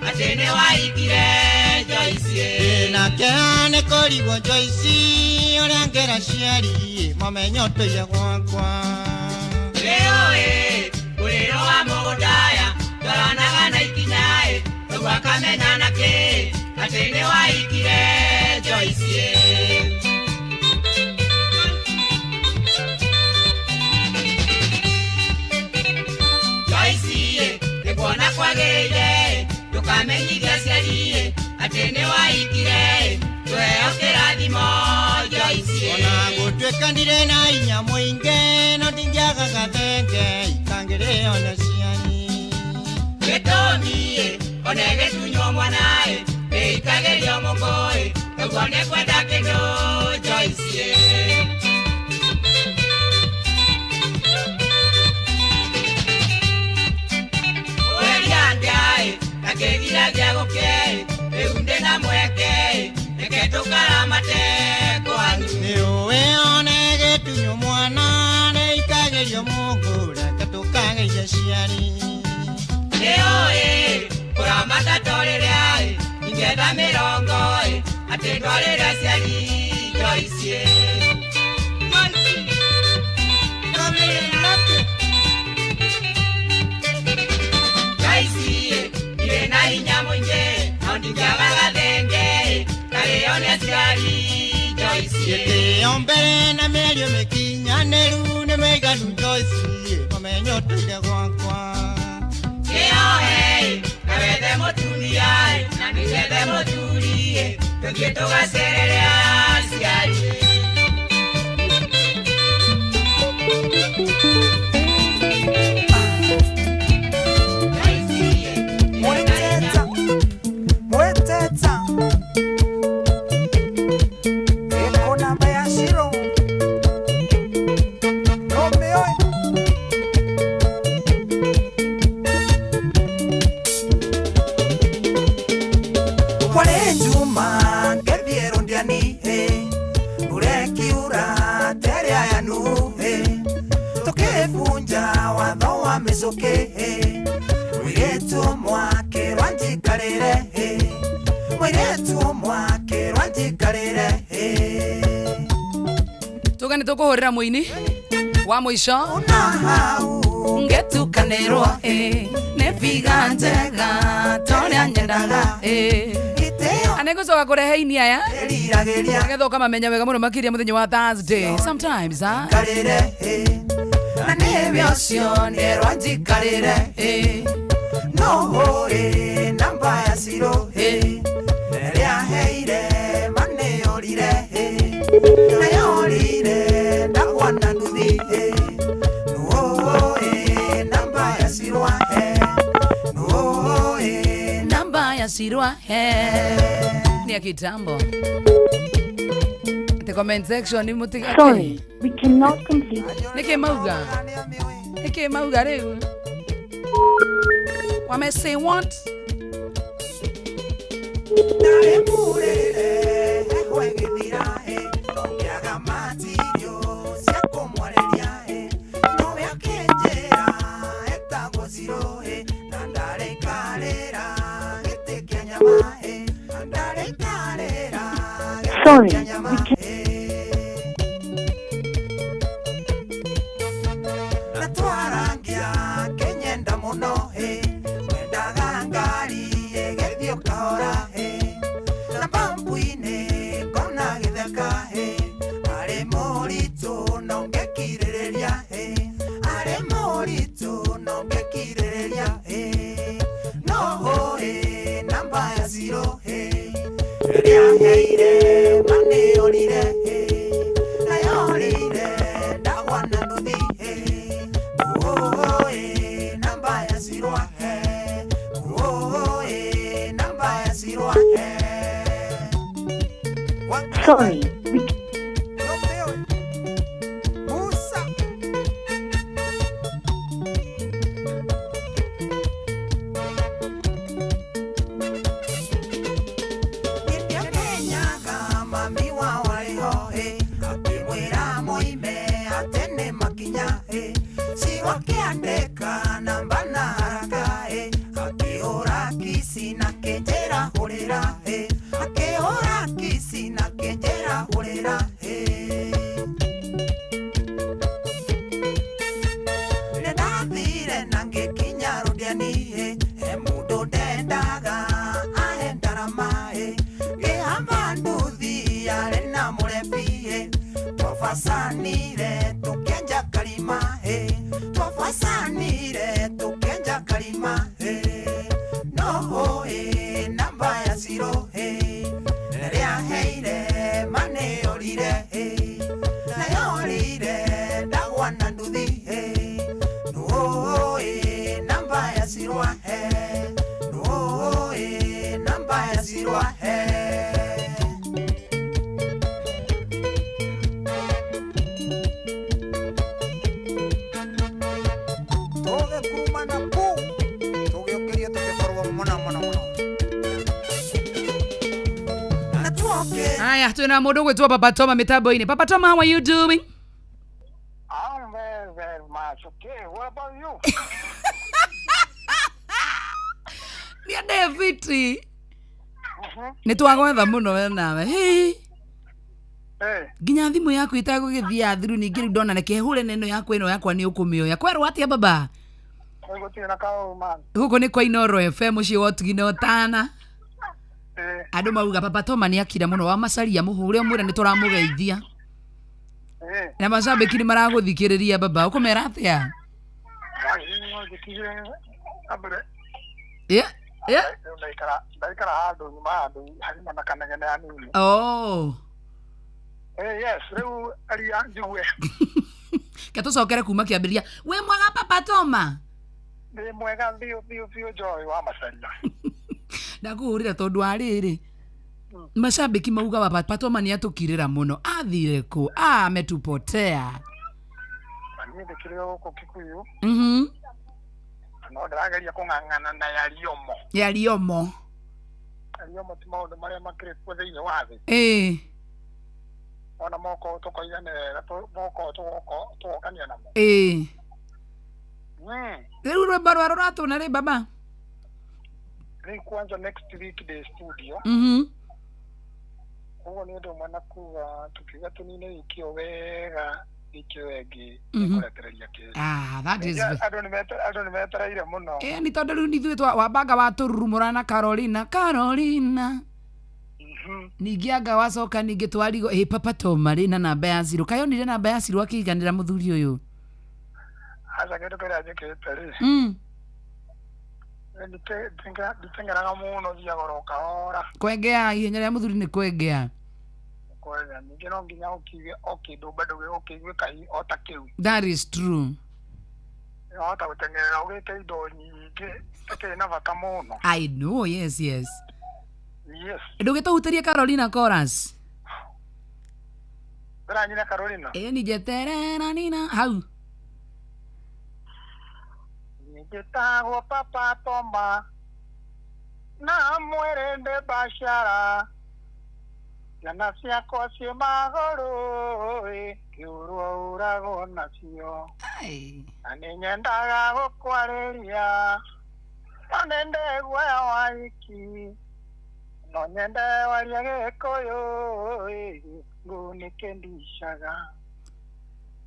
atĩ nĩ waikire. Joyce nake nĩ kũrigwo Joyce ũrĩa ngera ciari mamenye ũtũire gwakwa. Nĩũĩ mũrĩro wa mũgũndaya twaranaga na ikinya toguo akamenya nakĩ atĩ nĩ waikire. Joyce Joyce nĩ kuona kwagĩrĩire ndũkamenyithia aciari atĩ nĩ waikire tũheo kĩrathimo. Joyce ona gũtuĩka ndirĩ na hinya mũingĩ no ndingĩaga gathenge itangĩrĩo nĩ ciani. Gĩtũmi one gĩtunywo mwana ĩikagĩrio mũkũĩ ũguo nĩ kwenda kĩndũ. Joyce akĩgiragia gũkĩ rĩu ndĩna mweke reke tũkaramate kwanyu. Nĩũĩ one gĩtunywo mwana nĩikagĩrio mũngũ reke tũkageithia ciari. Nĩũĩ kũramata to rĩrĩa ingĩetha mĩrongo atĩ ndwarĩre aciari. Joyce Joyce ndirĩ na hinya mũingĩ no ndingĩaga gathenge karĩo nĩ aciari. Joyce gĩtĩo mbere na mĩario mĩkinyanĩru nĩ mĩiganu. Joyce mamenye ũtũire gwakwa. Kĩohe na wethe mũtumia na nĩgethe mũthuri tũthiĩ tũgacerere aciari. Tuga nĩ tũkũhũrĩra mũini wa mũico ngetukanĩrwo nĩ biga njega torĩa nyendaga anĩngũcoka kũrehe ini aya nĩgetha ũkamamenya wega mũno makĩria mũthenya wa Thursday sometimes na nĩwe ũcio nĩerwo njikarĩre no hũrĩ namba ya ciro ĩrĩa heire namba ya Sirwa he ni ya kitambo. The comment section ni mutiga. Sorry, we cannot complete. Niki mauga. Niki mauga riu. Wame say what? Sorry, we can. Sorry, we Haya, tuna mundu gwitwo Papa Toma mitambo-inĩ. Papa Toma, how are you doing? I'm very, very much okay. What about you? Ni David. Nĩ twagwetha mũno we nawe. Hey. Nginya thimũ yaku itagũgĩthiĩ thiru ningĩ rĩu ndona reke hũre neno yakwa ĩno yakwa nĩ ũkũmĩoya. Kwerwo atĩa baba? Gũkũ nĩ kwa Inooro FM mũciĩ wa ũtugi na ũtana. Andũ mauga Papa Toma nĩ akira mũno wa macaria mũhũre ũmwĩre nĩ tũramũgeithia. Na macambĩki nĩ maragũthikĩrĩria baba, ũkũmera atĩa? Yeah, yeah. Ndaikara handũ nyuma handũ harima na kanegene hanini. Oh. Yes, rĩu aria njigue. Ke tũcokere kuma kĩambĩrĩria. Wĩ mwega Papa Toma? Ndĩ mwega biũ biũ biũ Joy wa Macaria. Ndakuhũrĩra tondũ wa rĩrĩ macambĩki mauga Papa Toma nĩ atũkirĩra mũno, athire kũ? Ametupotea. Niĩ ndĩkĩrĩ gũkũ Kikuyu. No ndĩrageria kũng'ang'ana na yariomo. Yariomo. Yariomo ti maũndũ marĩa makĩrĩ kuo thĩinĩ wa thĩ. Ĩĩ. Ona moko tũkoiga nĩ wega moko tũgokania namo. Ĩĩ. Rĩu rwĩmbo rwa rũratũna rĩ baba? Rĩu kwanza next week the studio. Ũguo nĩ ũndũ ũmwe na kuga tukiuga tũnine wiki ĩyo wega wiki ĩyo ĩngĩ nĩkũrekereria kĩndũ. Ah, that is andũ nĩmetereire mũno. Nĩ tondũ rĩu ithuĩ wambanga watũrurumũra na Carolina Carolina. Ningĩ anga wacoka ningĩ twarigwo ĩ Papa Toma rĩ na namba ya zero kayonire namba ya zero akĩiganĩra mũthuri ũyũ. Aca kĩndũ kĩrĩa njĩkĩte rĩ. Nditeng'eraga mũno thiaga oro kahora. Kwengea ihenya rĩa mũthuri nĩ kwengea. Kwengea ningĩ no nginya ũkiuge o kĩndũ bado ũkĩigue kahi o ta kĩu. That is true. Wahota gũteng'erera ũgĩte indo nyingĩ itakĩrĩ na bata mũno. I know, yes, yes. Yes. Ndũgĩtũhutĩrie Carolina chorus. Ndĩranyina Carolina. Ĩ ni njeterera nina hau. Njĩtagwo Papa Toma na mwĩrĩ ndĩ bacara, ciana ciakwa ciĩ magũrũ ĩ, kĩũrwo ũragwo nacio. Na nĩ nyendaga gũkwarĩria no nĩ ndĩ guoya wa iki, no nyende warie Gĩkũyũ ĩ, gĩkũyũ nĩkĩndicaga.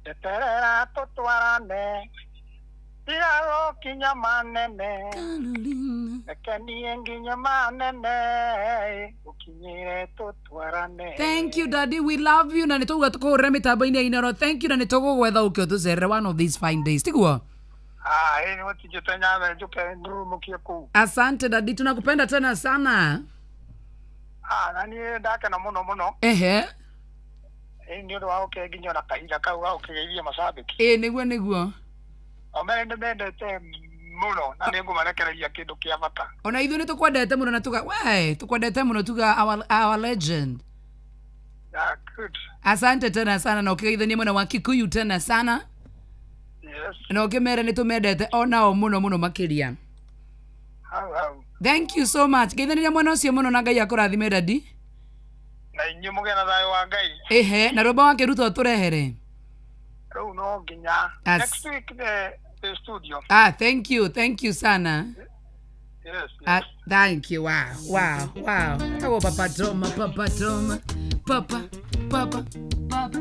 Njeterera tũtwarane, tiga gũkinya manene, reke niĩ nginye manene, ũkinyĩre tũtwarane. Thank you daddy, we love you, na nĩtũguo tũkũhũrĩra mĩtambo-inĩ ya Inoro. Thank you, na nĩtũgũgwetha ũke ũtũcerere one of these fine days, tiguo? Ah, ĩ nĩgũtinjĩte nyathe njũke ndurumũkie kũu. Asante daddy, tunakupenda tena sana. Ah, na niĩ ndakena mũno mũno. Ehe. Ĩ nĩ ũndũ wa gũkĩnginya na kahinda kau ga gũkĩgeithia macambĩki. Ĩ nĩguo nĩguo. O mere nĩmendete mũno na nĩngũmarekereria kĩndũ kĩa bata. Ona ithuĩ nĩtũkwendete mũno na tuga we tũkwendete mũno tuga our legend. Yeah, good. Asante tena sana, na ũkĩgeithania mwena wa Kikuyu tena sana. Yes. Na ũkĩmere nĩtũmendete onao mũno mũno makĩria. Hau hau. Thank you so much. Geithanĩria mwena ũcio mũno na Ngai akũrathime daddy. Na inyuĩ mũgĩe na thayũ wa Ngai. Ehe, na rwĩmbo wa Kĩruto ũtũrehere. Rĩu no nginya next week the studio. Ah, thank you, thank you sana. Yes. Ah, thank you. Wow, wow, wow. Awo Papa Toma, Papa Toma, Papa, Papa, Papa.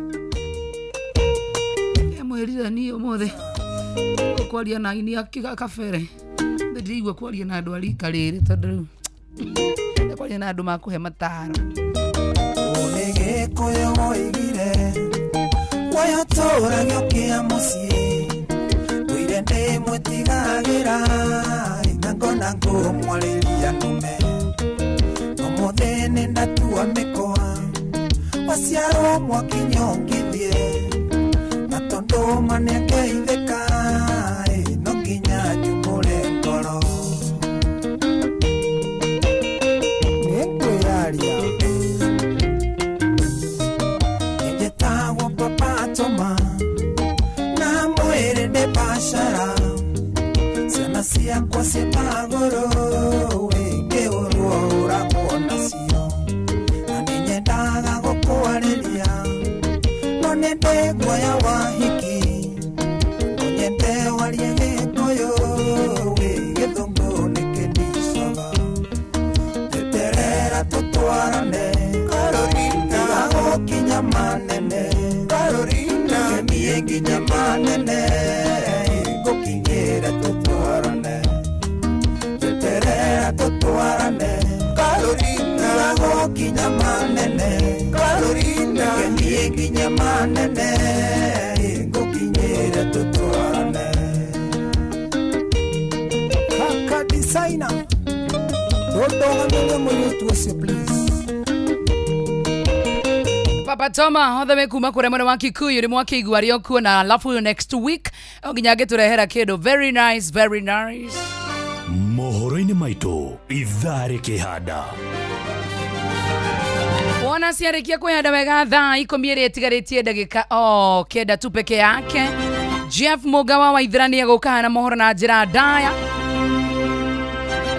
Mwĩrire niĩ ũmũthĩ ũkwaria na aini a kabere. Ndĩraigua kwaria na andũ a rika rĩrĩ tondũ rĩu kwaria na andũ makũhe mataro. Nĩ Gĩkũyũ woigire woyo tũragio kĩa mũciĩ, ndũire ndĩmwĩtigagĩra na ngona ngũmwarĩria nũme, ũmũthĩ nĩ ndatua mĩkwa waciarwo mwakinya ũngĩthiĩ, na tondũ ma nĩageithĩka no nginya njumũre ngoro. Nĩngwĩyaria nĩnjĩtagwo Papa Toma na mwĩrĩ ndĩ bacara, ciana ciakwa ciĩ magũrũ ĩngĩũrwo ũragwo nacio, na nĩnyendaga gũkwarĩria no nĩ ndĩ guoya wa hiki, no nyende warie Gĩkũyũ wĩ gĩthũngũ nĩkĩndicaga. Njeterera tũtwarane Carolina, gũkinya manene Carolina, niĩ nginya manene ngũkinyĩre tũtwarane. Njeterera tũtwarane Carolina, gũkinya manene Carolina, niĩ nginya manene ngũkinyĩre tũtwarane. Kaka designer, ndũndũgamĩrie mũirĩtu ũcio please. Papa Toma othe me kuma kũrĩa mwena wa Kikuyu nĩ mwakĩigua arĩ o kuo, na alafu next week o nginya angĩtũrehera kĩndũ very nice, very nice. Mohoro-inĩ maitũ ithaa rĩkĩhanda. Wona ciarĩkia kwĩhanda wega thaa 10 ĩrĩa ĩtigarĩtie ndagĩka o 9 tu peke yake. Jeff Mũga wa Waithera nĩegũka na mohoro na njĩra ndaya.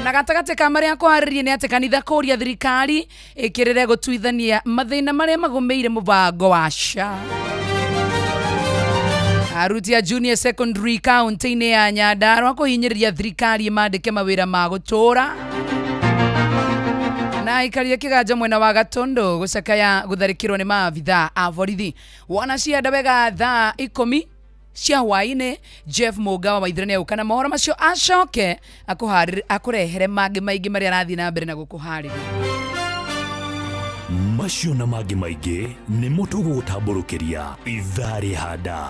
Na gatagatĩ ka marĩa akũharĩria nĩ atĩ kanitha kũria thirikari ĩkĩrĩre gũtuithania mathĩna marĩa magũmĩire mũbango wa SHA. Aruti a junior secondary kaunti-inĩ ya Nyandarua kũhinyĩrĩria thirikari ĩmandĩke mawĩra ma gũtũũra. Na aikaria kĩganja mwena wa Gatundu gũcakaya gũtharĩkĩrwo nĩ maabithaa a borithi. Wona cianda wega thaa 10 cia hwaĩ-inĩ, Jeff Mũga wa Waithera nĩegũka na mohoro macio acoke akũrehere mangĩ maingĩ marĩa arathiĩ na mbere na gũkũharĩria. Macio na mangĩ maingĩ nĩmo tũgũgũtambũrũkĩria ithaa rĩhanda.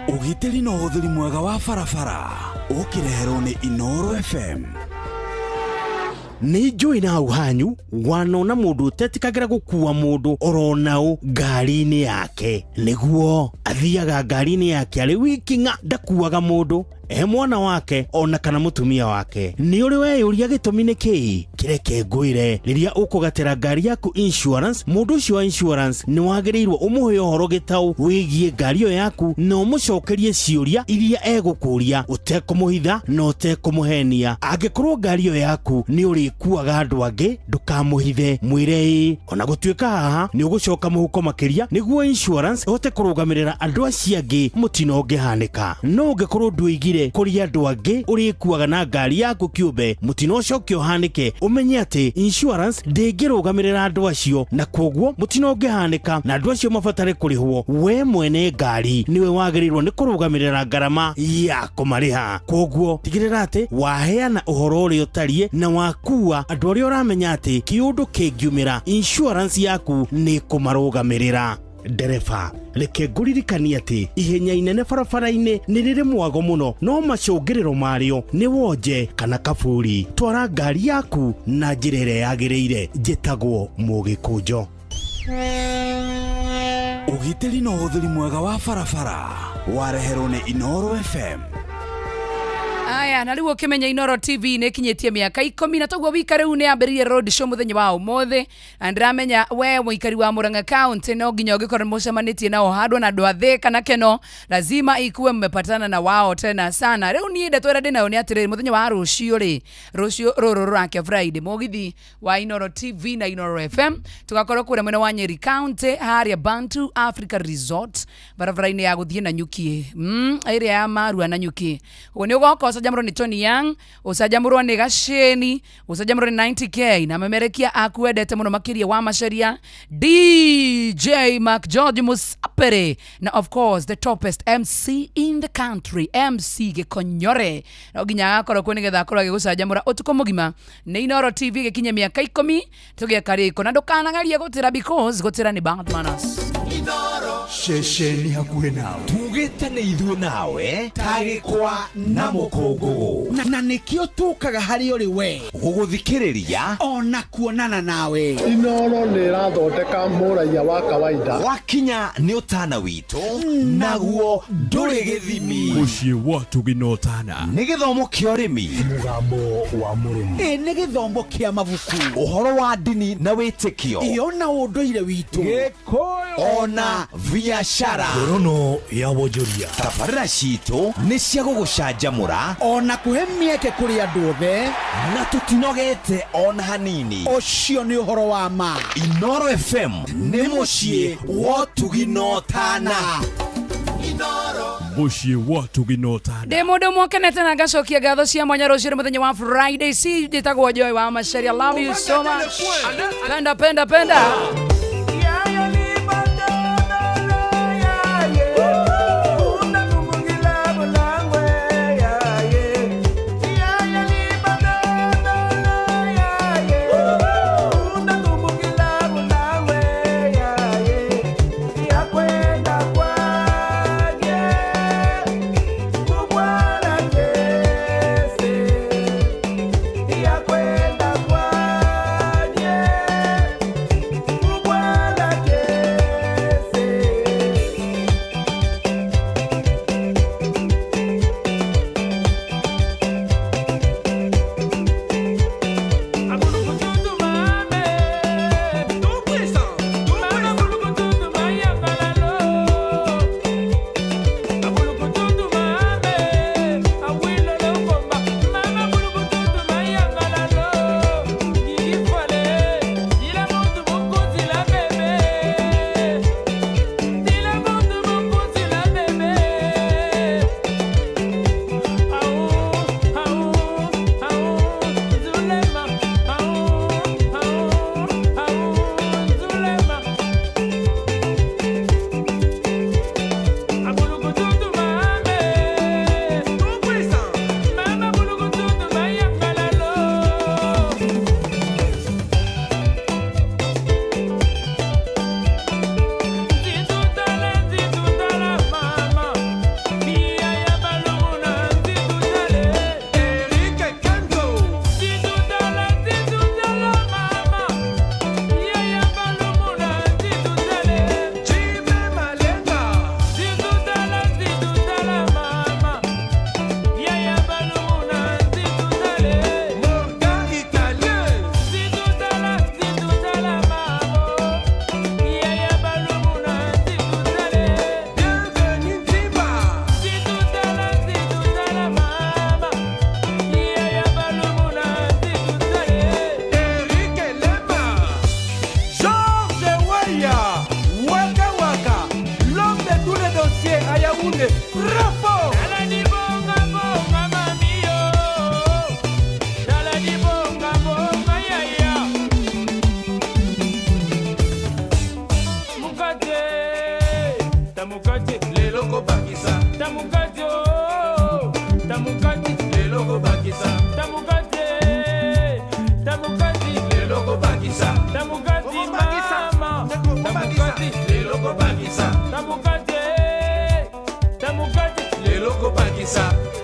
Ũgitĩri na ũhũthĩri mwega wa barabara ũkĩreherwo nĩ Inoro FM. Nĩ njũĩ na hau hanyu wanona mũndũ ũtetĩkagĩra gũkua mũndũ oronao ngari-inĩ yake. Nĩguo athiaga ngari-inĩ yake arĩ wiki ng'a, ndakuaga mũndũ e mwana wake ona kana mũtumia wake. Nĩ ũrĩ weyũria gĩtũmi nĩ kĩĩ? Kĩreke ngwĩre, rĩrĩa ũkũgatĩra ngari yaku insurance, mũndũ ũcio wa insurance nĩ wagĩrĩirwo ũmũhe ũhoro gĩtaũ wĩgiĩ ngari ĩyo yaku na ũmũcokerie ciũria iria egũkũria ũtekũmũhitha na ũtekũmũhenia. Angĩkorwo ngari ĩyo yaku nĩ ũrĩkuaga andũ angĩ, ndũkamũhithe, mwĩre ĩĩ. Ona gũtuĩka haha nĩ ũgũcoka mũhuko makĩria nĩguo insurance ĩhote kũrũgamĩrĩra andũ acio angĩ mũtino ũngĩhanĩka. No ũngĩkorwo ndũigire kũrĩ andũ angĩ ũrĩkuaga na ngari yaku kĩũmbe, mũtino ũcoke ũhanĩke, ũmenye atĩ insurance ndĩngĩrũgamĩrĩra andũ acio, na kwoguo mũtino ũngĩhanĩka na andũ acio mabatare kũrĩhwo, we mwene ngari nĩwe wagĩrĩirwo nĩ kũrũgamĩrĩra ngarama ya kũmarĩha. Kwoguo tigĩrĩra atĩ waheana ũhoro ũrĩa ũtariĩ na wakua andũ arĩa ũramenya atĩ kĩũndũ kĩngiumĩra insurance yaku nĩ kũmarũgamĩrĩra. Ndereba, reke ngũririkanie atĩ ihenya inene barabara-inĩ nĩ rĩrĩ mwago mũno, no macũngĩrĩro marĩo nĩ wonje kana kaburi. Twara ngari yaku na njĩra ĩrĩa yagĩrĩire. Njĩtagwo Mũgĩkũnjo. Ũgitĩri na ũhũthĩri mwega wa barabara wareherwo nĩ Inooro FM. Aya, na rĩu ũkĩmenya Inooro TV nĩ ĩkinyĩtie mĩaka 10 na toguo wika rĩu nĩ yambĩrĩirie road show mũthenya wa ũmũthĩ, na ndĩramenya we mũikari wa Murang'a County no nginya ũngĩkorwo mũcemanĩtie nao handũ na andũ a Thika na Keno, lazima ikuwe mmepatana na wao tena sana. Rĩu niĩ ndeto ĩrĩa ndĩnayo nĩ atĩrĩrĩ, mũthenya wa rũciũ rĩ, rũciũ rũrũ rũrakia Friday, mũgithi wa Inooro TV na Inooro FM tũgakorwo kũrĩa mwena wa Nyeri County harĩa Bantu Africa Resort barabara-inĩ ya gũthiĩ Nanyuki, ĩrĩa ya Marua Nanyuki. Ũguo nĩ ũgoka ũcanjamũrwo nĩ Tony Young, ũcanjamũrwo nĩ Gaceni, ũcanjamũrwo nĩ 90K na memerekia akuendete mũno makĩria wa Macharia, DJ Mark George Musapere, na of course the topest MC in the country, MC Gĩkonyore. No nginya agakorwo kuo nĩgetha akorwo agĩgũcanjamũra ũtukũ mũgima. Nĩ Inooro TV gĩkinye mĩaka 10 tũgĩaka rĩko, na ndũkanagerie gũtĩra because gũtĩra nĩ bad manners. Ceceni hakuhĩ nawe tugĩte nĩ ithuĩ nawe tagĩkwa na mũkũngũgũ, na nĩkĩo tũkaga harĩ ũrĩ we gũgũthikĩrĩria ona kuonana nawe. Inooro nĩ ĩrathondeka mũraiya wa kawaida. Wakinya nĩ ũtana witũ naguo ndũrĩ gĩthimi. Mũciĩ wa Tũgina Ũtana nĩ gĩthomo kĩa ũrĩmi, mũgambo wa mũrĩmi, ĩ nĩ gĩthomo kĩa mabuku, ũhoro wa ndini na wĩtĩkio, ĩyo na ũndũire witũ, Gĩkũyũ ona biashara. Ngorono ya wonjoria. Tabarĩra citũ nĩ cia gũgũcanjamũra ona kũhe mĩeke kũrĩ andũ othe, na tũtinogete ona hanini. Ũcio nĩ ũhoro wa ma. Inooro FM nĩ mũciĩ wa Ũtugi na Ũtana. Mũciĩ wa Ũtugi na Ũtana. Ndĩ mũndũ mwokenete na ngacokia ngatho cia mwanya rũciũ mũthenya wa Friday. Si njĩtagwo Joy wa Macharia. Love you so much. Penda penda penda. Yeah. kanisa.